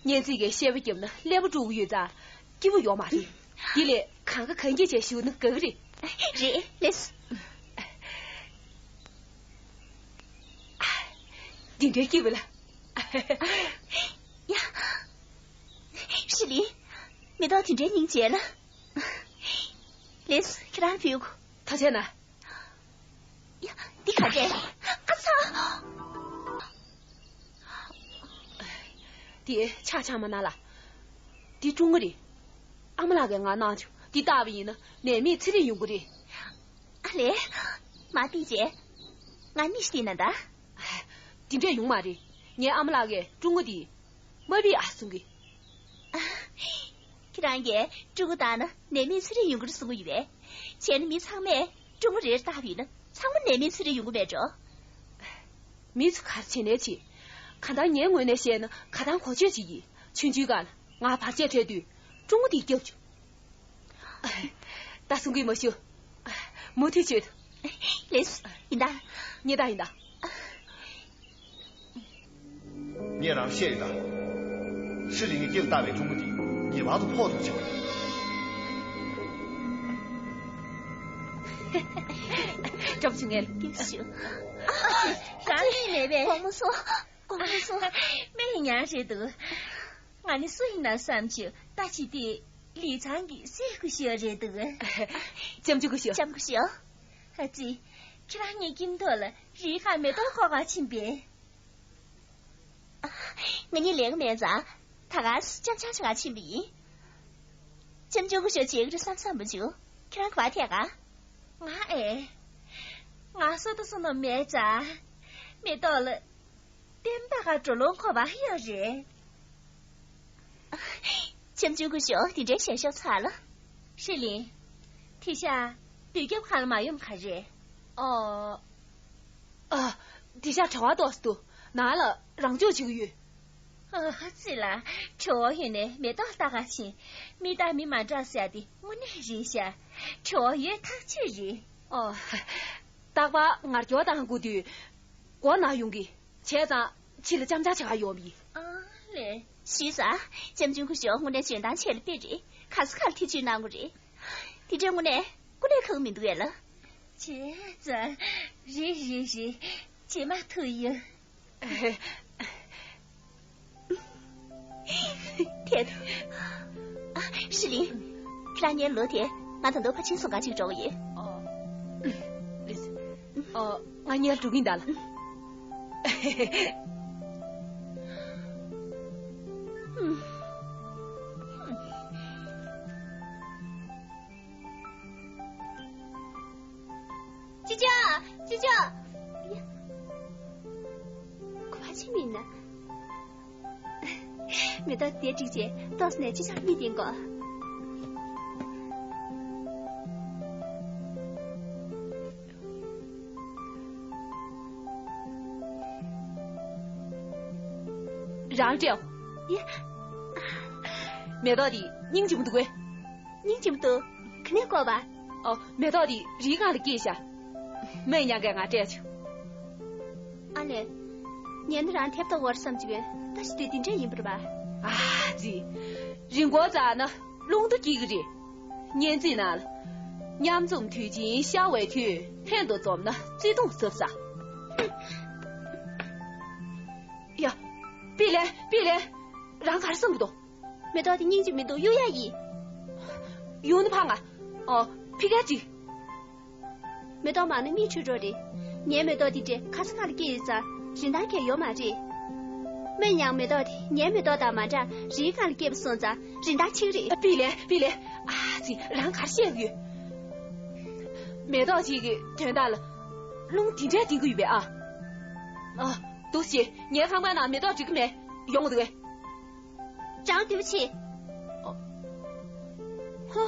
གཉེན་ཚིག་གི་བཤད་པ་བརྒྱབ་ན་ཀླད་པ་དཀྲུག་གི་ཡོད་ཙང་སྐྱིད་པོ་ཡོད་མ་རེད། དེ་ལས་གང་ག་གང་གིས་བྱས་ཞུ་ན་དགའ་གི་རེད། རེད་ལེས། འདི་འདྲའི་སྐྱིད་པ་ལ། ཡ། ཧྲི་ལི། མེ་ཏོག་དེ་འདྲའི་སྙིང་རྗེ་ལ། ལེས་ཁྱེད་རང་ཕུལ་གོ། ཐུགས་རྗེ་གནང་། ཡ། འདི་ག་རེད། ཨ་ཚ། དེ་ཆག་ཆག་མ་གནང་ལ། འདི་ཀྲུང་གོ་རེད། ཨ་མ་ལགས་ཀྱིས་ང་གནང་བྱུང་། འདི་བཏགས་པ་ཡིན་ན་ནད་མེད་ཚེ་རིང་ཡོང་གི་རེད། ཨ་ལས། མ་བལྟས་བྱས། ང་མིག་ཤེལ་ན་ད། དེ་འདྲས་ཡོང་མ་རེད། ངའི་ཨ་མ་ལགས་ཀྱིས་ཀྲུང་གོ་འདི་མ་བི་ཨ་གསུང་གི། ཁྱེད་རང་གིས་ཀྲུང་གོ་བཏགས་ན་ནད་མེད་ཚེ་རིང་ཡོང་གི་རེད་གསུང་གི་ཡོད་པས། བྱས་ན་མི་ཚང་མས་ཀྲུང་གོ་རེད་བཏགས་པ་ཡིན་ན་ཚང་མ་ནད་མེད་ཚེ་རིང་ཡོང་གི་མེད་འགྲོ། མི་ཚོ་ག་རེ་བྱེད་ནའི་བྱེད། གང་ལྟར་ངའི་ངོས་ནས་བཤད་ན་ག་དང་གོ་ཆོད་ཅིག་ཡིན། ཆུང་ཆུང་སྒང་ལ་ང་བར་ཆད་འཕྲད་དུས་ཀྲུང་གོ་འདི་སྐྱབས་བཅུག་ད་གསུང་གི་མ་ཞུ། མུ་མཐུད་བྱོས། ལེས། ཡིན་ད། ངེས་ད་ཡིན་ད། ངས་རང་བཤད་ཡིན་ད། ཧྲི་ལི་ངས་སྐྱེལ་བཏང་བའི་ཀྲུང་གོ་འདི་ངེས་པར་དུ་ཕོག་ཐུབ་བྱུང་། སྐྱབས་བཅོལ་ངས། སྐྱབས་བཅོལ། ཨ་ཙི། རང་ལུས་མེད་པས། དགོངས་པ་མ་ཚོམ། དགོངས་པ་མ་ཚོམ། སྨན་ཡང་རེད་འདུག་ང་ནི་སུ་ཡིན་ན་བསམ་བྱུང་། ད་ཅི་སྟེ། ལི་ཚང་གི་སྲས་སྐུ་ཞབས་རེད་འདུག་ལྕམ་ཆུང་སྐུ་ཞབས། ལྕམ་སྐུ་ཞབས། ཨ་ཙི། ཁྱེད་རང་གཉིས་ཀྱི་མདུན་ལ་རིའི་ཁ་མེ་ཏོག་ཁོག་ག་ཕྱིན་པས། ང་གཉིས་ལས་ཀ་མེད་ཙང་། ད་ག་སེ་འཆམ་འཆམ་བྱེད་ག་ཕྱིན་པ་ཡིན། ལྕམ་ཆུང་སྐུ་ཞབས་བྱེད་ཀྱི་རེད་བསམ་བསམ་པ་བྱུང་། ཁྱེད་རང་ག་པར་ཐད་ག་ང་ཨེ། ང་སོ་ཏོ་སོ་ནོ་མེད་ཙང་། མེ་ཏོག་ལ། ལྟེམ་ད་ག་འགྲོ་ལོང་ཁོ་བ་ཡོད་རེད། ལྕམ་ཆུང་སྐུ་ཞབས་དེ་འདྲའི་ཞལ་ཤོག་ཚར་ལ། ཧྲི་ལིན། དེ་ཤ། དུས་རྒྱབ་ཁ་ལ་མ་ཡོང་ག་རེད། ཨ། ཨ། དེ་ཤ་གྲྭ་བ་ཏོག་སུ་འདུག་ནང་ལ་རང་སྐྱོང་བྱེད་ཀྱི་ཡོད། ཨ་ཙི་ལ། གྲོད་ཁོག་ཡོད་ནས་མེ་ཏོག་ལྟ་ག་ཕྱིན། མི་དང་མི་མ་འདྲ་ཟེར་ཡ་དེ་དངོས་གནས་རེད་ཤག་གྲོད་ཁོག་ཡོད་ཐག་ཆོད་རེད། ཨོ། རྟག་པར་ངར་སྐྱོ་དང་སྒུག་དུས་སྒོ་ནང་ཡོང་གི། བྱས་ཙང་ཕྱི་ལ་འཆམ་འཆམ་བྱེད་ག་ཡོང་བ་ཡིན། ཨ་ལེ། ཞུས་ཙང་འཆམ་ཆུང་སྐུ་ཞབས་དངོས་གནས་འཇོན་ཐང་ཆེ་ལ་དཔེ་རེད། ག་ས་ག་ལ་ཐེ་བྱུས་གནང་དགོས་རེད། དེ་འདྲའི་དངོས་གནས་ཀུན་ལས་ཁག་མི་འདུག་ཡ་ལ། བྱས་ཙང་། རེད་རེད་རེད། རྗེས་མ་ཐུག་ཡོང་། དེ། ཨ། ཧྲི་ལིན། ཁྱེད་རང་ངའི་ལོ་དེ། ང་ད་དུང་ཕར་ཕྱིན་སོང་ག་ཅིག་འགྲོ་གི་ཡོད། ཨོ། ལགས་སོ། ཨོ། ང་ཉལ་འགྲོ་གིན་གདའ་ལགས། ཅི་ཅག་ཅི་ཅག་ཁོ་ཕ་ཆི་མིན་ན། མེ་ཏོག་དེ་བསྒྲིགས་རྗེས་ཏོག་ཙམ་ནས་ཅི་ཅག་གཉིད་ལྡན་གོ། རང་སྤྲད། ཡ། མེ་ཏོག་འདི་སྙིང་རྗེ་མོ་འདུག་གས། སྙིང་རྗེ་མོ་འདུག་ག་ནས་བསྐོར་བ། ཨོ། མེ་ཏོག་འདི་རིའི་སྒང་ལ་སྐྱེས་ཤག་མོས་མྱངས་གས་ང་སྤྲད་བྱུང་། ཨ་ལས། ངས་ནི་རང་ཐེབས་ཏོག་བར་བསམ་བྱུང་། ད་ཞི་དུས་འདི་འདྲ་ཡིན་པར་བ། ཨ་ཙི། རི་མགོ་འཛེགས་ན་རླུང་རྟ་སྐྱེ་གི་རེད། སྙན་ཚིག་ནང་ལ། མཉམ་འཛོམས་དུས་ཆེན་ཤར་བའི་དུས། ལྷན་དུ་འཛོམས་ན་བརྩེ་དུང་ཟབ་ས། ཡ། པི་ལེ། པི་ལེ། རང་ག་རེ་བསམ་གྱི་འདུག་མེ་ཏོག་དེ་སྙིང་རྗེ་མི་འདུག་གཡུག་ཡ་ཡིན། གཡུག་ན་ཕངས་ང་། ཨོ། ཕི་ཀ་ཅི། མེ་ཏོག་མང་ན་མིའི་འཁྲུལ་སྒྲོ་རེད། ངའི་མེ་ཏོག་དེ་འདྲས་ག་ས་ག་ལ་སྐྱེས་ཡོད་ཙང་རིན་ཐང་གང་ཡོད་མ་རེད། མོས་མྱངས་མེ་ཏོག་དེ་ངའི་མེ་ཏོག་དང་མ་འདྲ་རིའི་སྒང་ལ་སྐྱེས་པ་སོང་ཙང་རིན་ཐང་ཆེ་གི་རེད། པི་ལེ། པི་ལེ། ཨ་ཙི། རང་ག་རེ་བཤད་ཀྱི་ཡོད། མེ་ཏོག་ཅིག་གི་དོན་དག་ལ་རླུང་དེ་འདྲས་ལྡིང་གི་ཡོད་པས་ཨ། ཨ། འདུག་སེ་ངའི་ཁང་པའི་ནང་མེ་ཏོག་སྒྲིག་གི་མེད། ཡོང་དགོས། ཅང་ཏུའུ་ཆི། ཨ། ཧོ།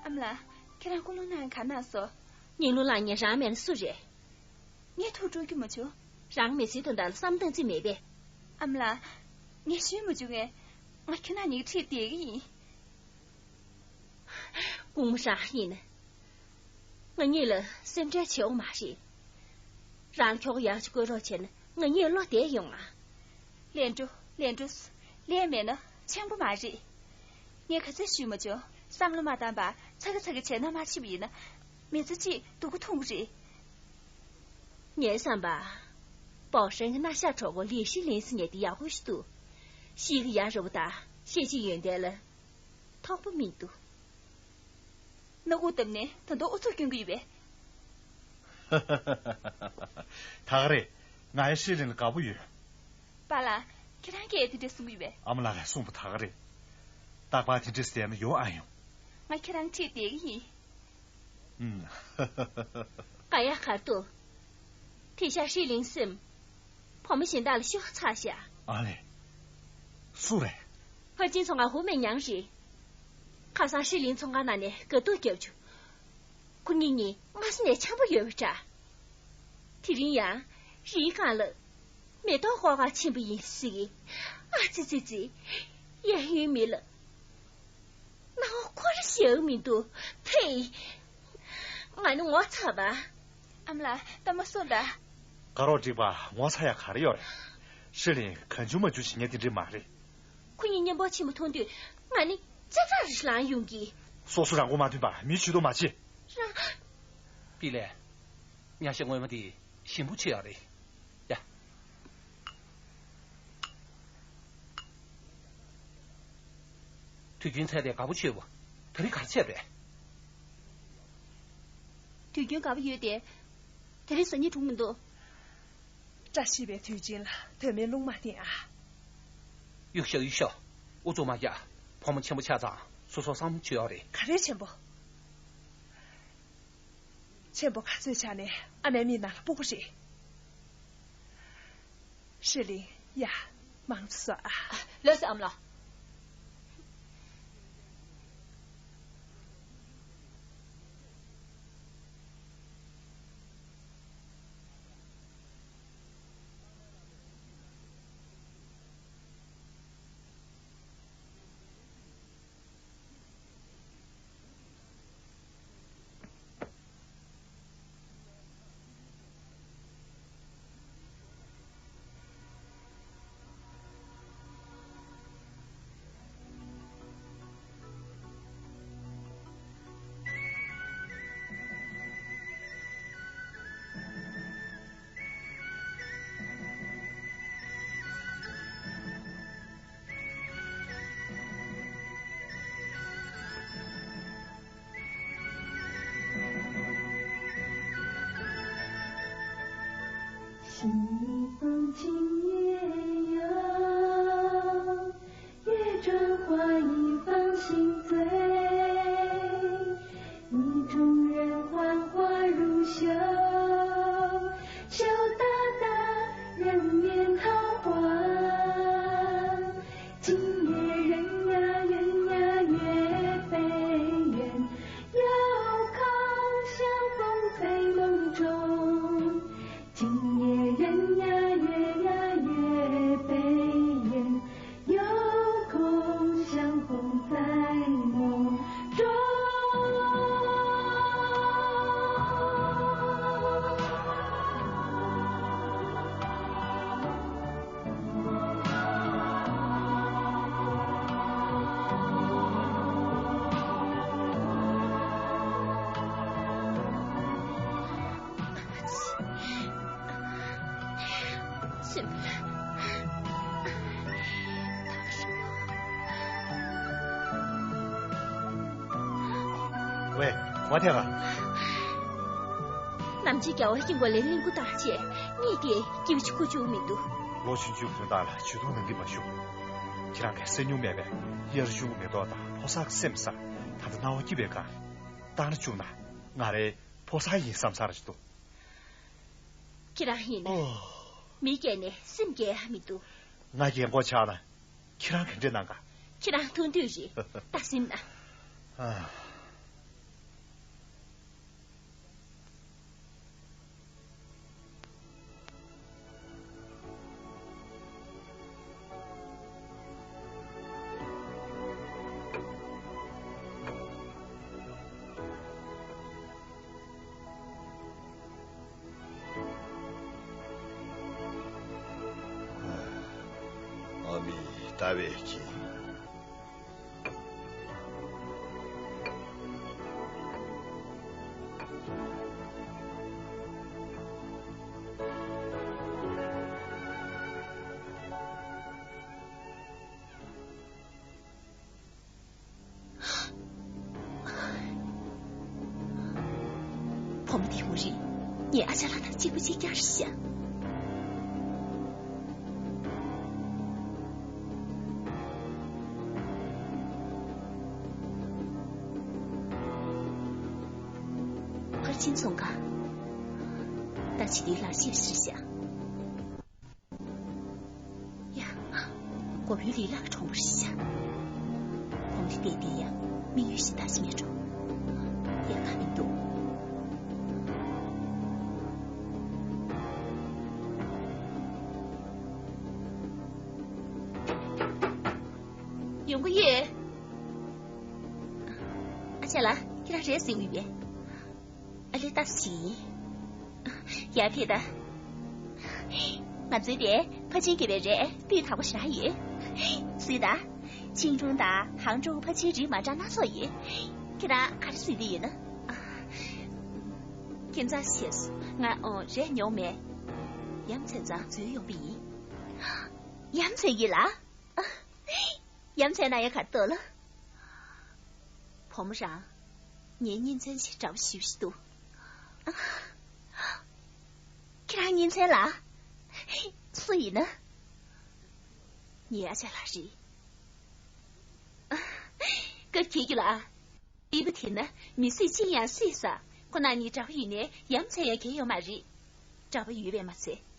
ཨ་མ་ལགས། ཁྱེད་རང་ཀུན་སློང་གནང་ག་གནང་སོང་། སྙིང་རླུང་ལངས་མཁན་རང་མིན་ན་སུ་རེད། ངས་ཐུགས་སྤྲོ་རྒྱུ་མ་བྱུང་། རང་མི་ཚེའི་དོན་དག་ལ་བསམ་སྟངས་རྩིས་མེད་པས། ཨ་མ་ལགས། ངས་ཞུས་མ་བྱུང་ངས། ང་ཁྱེད་རང་གཉིས་ཀྱི་འཁྲིས་བསྡད་ཀྱི་ཡིན། སྐུ་ངོ་རང་ཡིན་ན། ང་གཉིས་ལ་སེམས་ཁྲལ་བྱེད་འོང་མ་རེད། རང་ཁྱོ་ག་ཡག་ཅིག་བསྐོས་རོགས་བྱས་ན་ང་གཉིས་བློ་བདེ་ཡོང་ང་། ལན་འགྲོ། ལན་འགྲོ། ལན་མེད་ན་ཆེན་པོ་མ་རེད། ངས་ག་ཚོད་ཞུས་མ་བྱུང་། བསམ་བློ་མ་བཏང་བར་ཚ་གི་ཚ་གི་བྱས་ན་མ་ཕྱིན་པ་ཡིན་ན། མི་ཚེ་གཅིག་སྡུག་གི་ཐུང་གི་རེད། ངའི་བསམ་པ། པའོ་ཧྲེང་གི་སྣ་ཤ་གྲོགས་པོ་ལི་ཤི་ལིན་ཟེར་མཁན་དེ་ཡག་པོ་ཞིག་འདུག་ཤེས་ཀྱི་ཡག་རེད་པ། ད་ཤེས་ཀྱི་ཡོན་ཏན་ལ་ཐོགས་པ་མི་འདུག་སྣ་ཁུག་བརྡབས་ནས་ད་དུང་ཨུ་ཚུགས་སྐྱོན་གྱི་ཡོད་པས། ད་ག་རེད། ང་ཡང་ཧྲི་ལིན་ལ་དགའ་པོ་ཡོད། པཱ་ལགས། ཁྱེད་རང་གིས་དེ་འདྲ་གསུང་གི་ཡོད་པས། ཨ་མ་ལགས་ཀྱིས་གསུངས་པ་ད་ག་རེད། རྟག་པར་དེ་འདྲ་ཟེར་ན་ཡོང་ཨ་ཡོང་། ང་ཁྱེད་རང་ཁྲིད་བསྡད་ཀྱི་ཡིན། ཨུམ། ག་ཡ་གར་དུ། དེ་ཤ་ཧྲི་ལིན་སེམས། བུ་མོ་གཞན་དག་ལ་ཤོར་ཚར་ཤག་ཨ་ལེ། སུ་རེད། ཕར་ཕྱིན་ཚོ་ང་ཧུ་མེ་མྱང་རེད། ཁ་སང་ཧྲི་ལིན་ཚོང་ཁང་ནང་ནས་དགའ་སྡུག་བརྒྱབ་བྱུང་། ཁོ་གཉིས་གཉིས་སྔ་ས་ནས་འཆམ་པོ་ཡོད་པ་འདྲ། དེ་རིང་ཡང་རིའི་སྒང་ལ་མེ་ཏོག་བསྐོར་གར་ཕྱིན་པ་ཡིན་ཟེར་གི། ཨ་ཙི་ཙི་ཙི། གཡས་གཡོན་མི་ལ་སྣང་བ་འཁོར་ཞེ་པོ་མི་འདུག་ཐེ། ང་ནི་ངོ་ཚ་བ། ཨ་མ་ལགས། ད་མ་གསུངས་ད། དགའ་རོགས་འགྲིག་པ་ངོ་ཚ་ཡག་ག་རེ་ཡོད་རེད། ཧྲི་ལིན་གང་བྱུང་མང་བྱུང་བྱེད་མཁན་དེ་འདྲ་མ་རེད། ཁོ་གཉིས་མཉམ་པོ་ཕྱིན་པ་མཐོང་དུས་ང་ནི་ལྕགས་ཐག་རེ་ལངས་ཡོང་གི། སོ་སོ་རང་མགོ་མ་ཐོན་པར་མིའི་ཇུས་གཏོགས་མ་བྱེད། རང་། པི་ལེ། ཉ་ཤ་སྔོན་མ་དེ་ཞིམ་པོ་ཆེ་ཡག་རེད། ཡ། དུས་རྒྱུན་ཚལ་དེ་དགའ་པོ་ཆེ་བ། ད་རིང་ག་རེ་བྱས་པས། དུས་རྒྱུན་དགའ་པོ་ཡོད་དེ། དེ་རིང་བཟོ་སྙིང་བྲོ་མི་འདུག་བཀྲ་ཤིས་པའི་དུས་ཆེན་ལ་དོན་མེད་རླུང་མ་བསྟན་ཨ། གཡུག་ཤོག་གཡུག་ཤོག་ཨུ་ཚུགས་མ་རྒྱག་བུ་མོ་ཆེན་པོ་ཆགས་ཙང་སོ་སོ་བསམ་བློ་བཅོས་ཡག་རེད། ག་རེ་ཆེན་པོ། ཆེན་པོ་ག་ཚོད་ཆགས་ནས་ཨ་མའི་མིག་ནང་ལ་སྤུ་གུ་རེད། ཧྲི་ལིང་། ཡ། མང་ཚོགས་ཨ། ལགས་སོ་ཨ་མ་ལགས། ཝེ། ཝ་ཐེ་ག་ནམ་རྒྱུན་རྒྱལ་བ་ཧིན་གོ་ལའི་གླིང་སྐུ་བཏང་རྗེས་གཉིད་དེ་སྐྱིད་པོ་ཅིག་ཁུག་བཅུག་མི་འདུག་ལོ་ཆུང་ཆུང་དོན་དག་ལ་ཇུས་གཏོགས་གནང་གི་མ་བྱུང་། ཁྱེད་རང་གིས་སེམས་མྱོང་མེད་པའི་དབྱར་གཞུང་མེ་ཏོག་དང་ཕོ་གསར་གྱི་སེམས་ས། ད་ལྟ་སྣང་བ་སྐྱིད་པའི་སྒང་བཏང་ན་བཅུག་ན་ང་རའི་ཕོ་གསར་ཡིན་བསམ་ས་རེད་འདུག་ཁྱེད་རང་ཡིན་ན། ཨོ། མི་སྐྱེས་ནས་སེམས་སྐྱེ་ཡ་མི་འདུག་ང་རྒན་གོག་ཆགས་ན་ཁྱེད་རང་ག་འདྲ་གནང་ག་ཁྱེད་རང་ཐུགས་འདོད་རེད། ད་སེམས་ན། ཨ། ཨ་མའི་ལྟ་བས་ཀྱིས། བུ་མོ་དེ་མོ་རེད། ངའི་ཨ་ཅག་ལགས་དང་གཅིག་པ་གཅིག་རྐྱང་རེད་ཤག་ཕར་ཕྱིན་ཚོང་ཁང་། ད་ཕྱི་དེའི་ལག་ཤེས་རེད་ཤག་ཡ། མགོ་བོའི་ལི་ལག་གི་གྲོགས་པོ་རེད་ཤག་གོང་དུ་བལྟས་ཏེ་ཡང་དམིགས་ཡུལ་ཞིག་ད་ཞིག་མེད་འགྲོ། ཡ་ཁ་མི་འདུག་ཡོང་གི་ཡོད། ཨ་ཅག་ལགས་ཁྱེད་རང་རེད་ཟེར་འུས་པས། ཨ་ལེ་ཏཱ་སི་ཡིན། ཡར་ཕེབས་དང་། ང་ཚོའི་དེ་ཕ་ཆིང་གི་བའི་རེད་སྤུས་དག་པོ་ཞེ་དྲག་ཡོད། སུས་ད། ཆིང་ཀྲུང་དང་ཧང་ཀྲོའུ་ཕ་ཆིང་རིགས་མ་འདྲ་སྣ་ཚོགས་ཡོད། ཁྱེད་རང་ག་རེ་སུས་དེ་ཡོད་ན། ཁྱེད་ཚང་ཞེས་སུ་ང་ཨོ་རེད་མྱོང་མེད། ཡ་མཚན་ཙང་འཛུལ་ཡོང་པ་ཡིན། ཡ་མཚན་ཡིན་ལ། ཡ་མཚན་ན་ཡ་གར་ལྟོས་ལ། བུ་མོ་རང་། ངའི་གཉེན་ཚན་ཞིག་འདྲ་བོ་ཞིབ་ཞིག་འདུག་ཁྱེད་རང་གཉེན་ཚན་ལ། སུ་ཡིན་ན། ངའི་ཨ་ཅག་ལགས་རེད། སྐབས་ཁྱེད་ཀྱི་ལ། སྤྲེལ་པོ་དེ་ན་མི་སྲིད་ཅི་ཡང་སྲིད་ས། ཁོ་ན་ནི་འདྲ་བོ་ཡིན་ནའི་ཡ་མཚན་ཡང་གལ་ཡོད་མ་རེད། འདྲ་བོ་ཡོད་པས་མ་ཚད།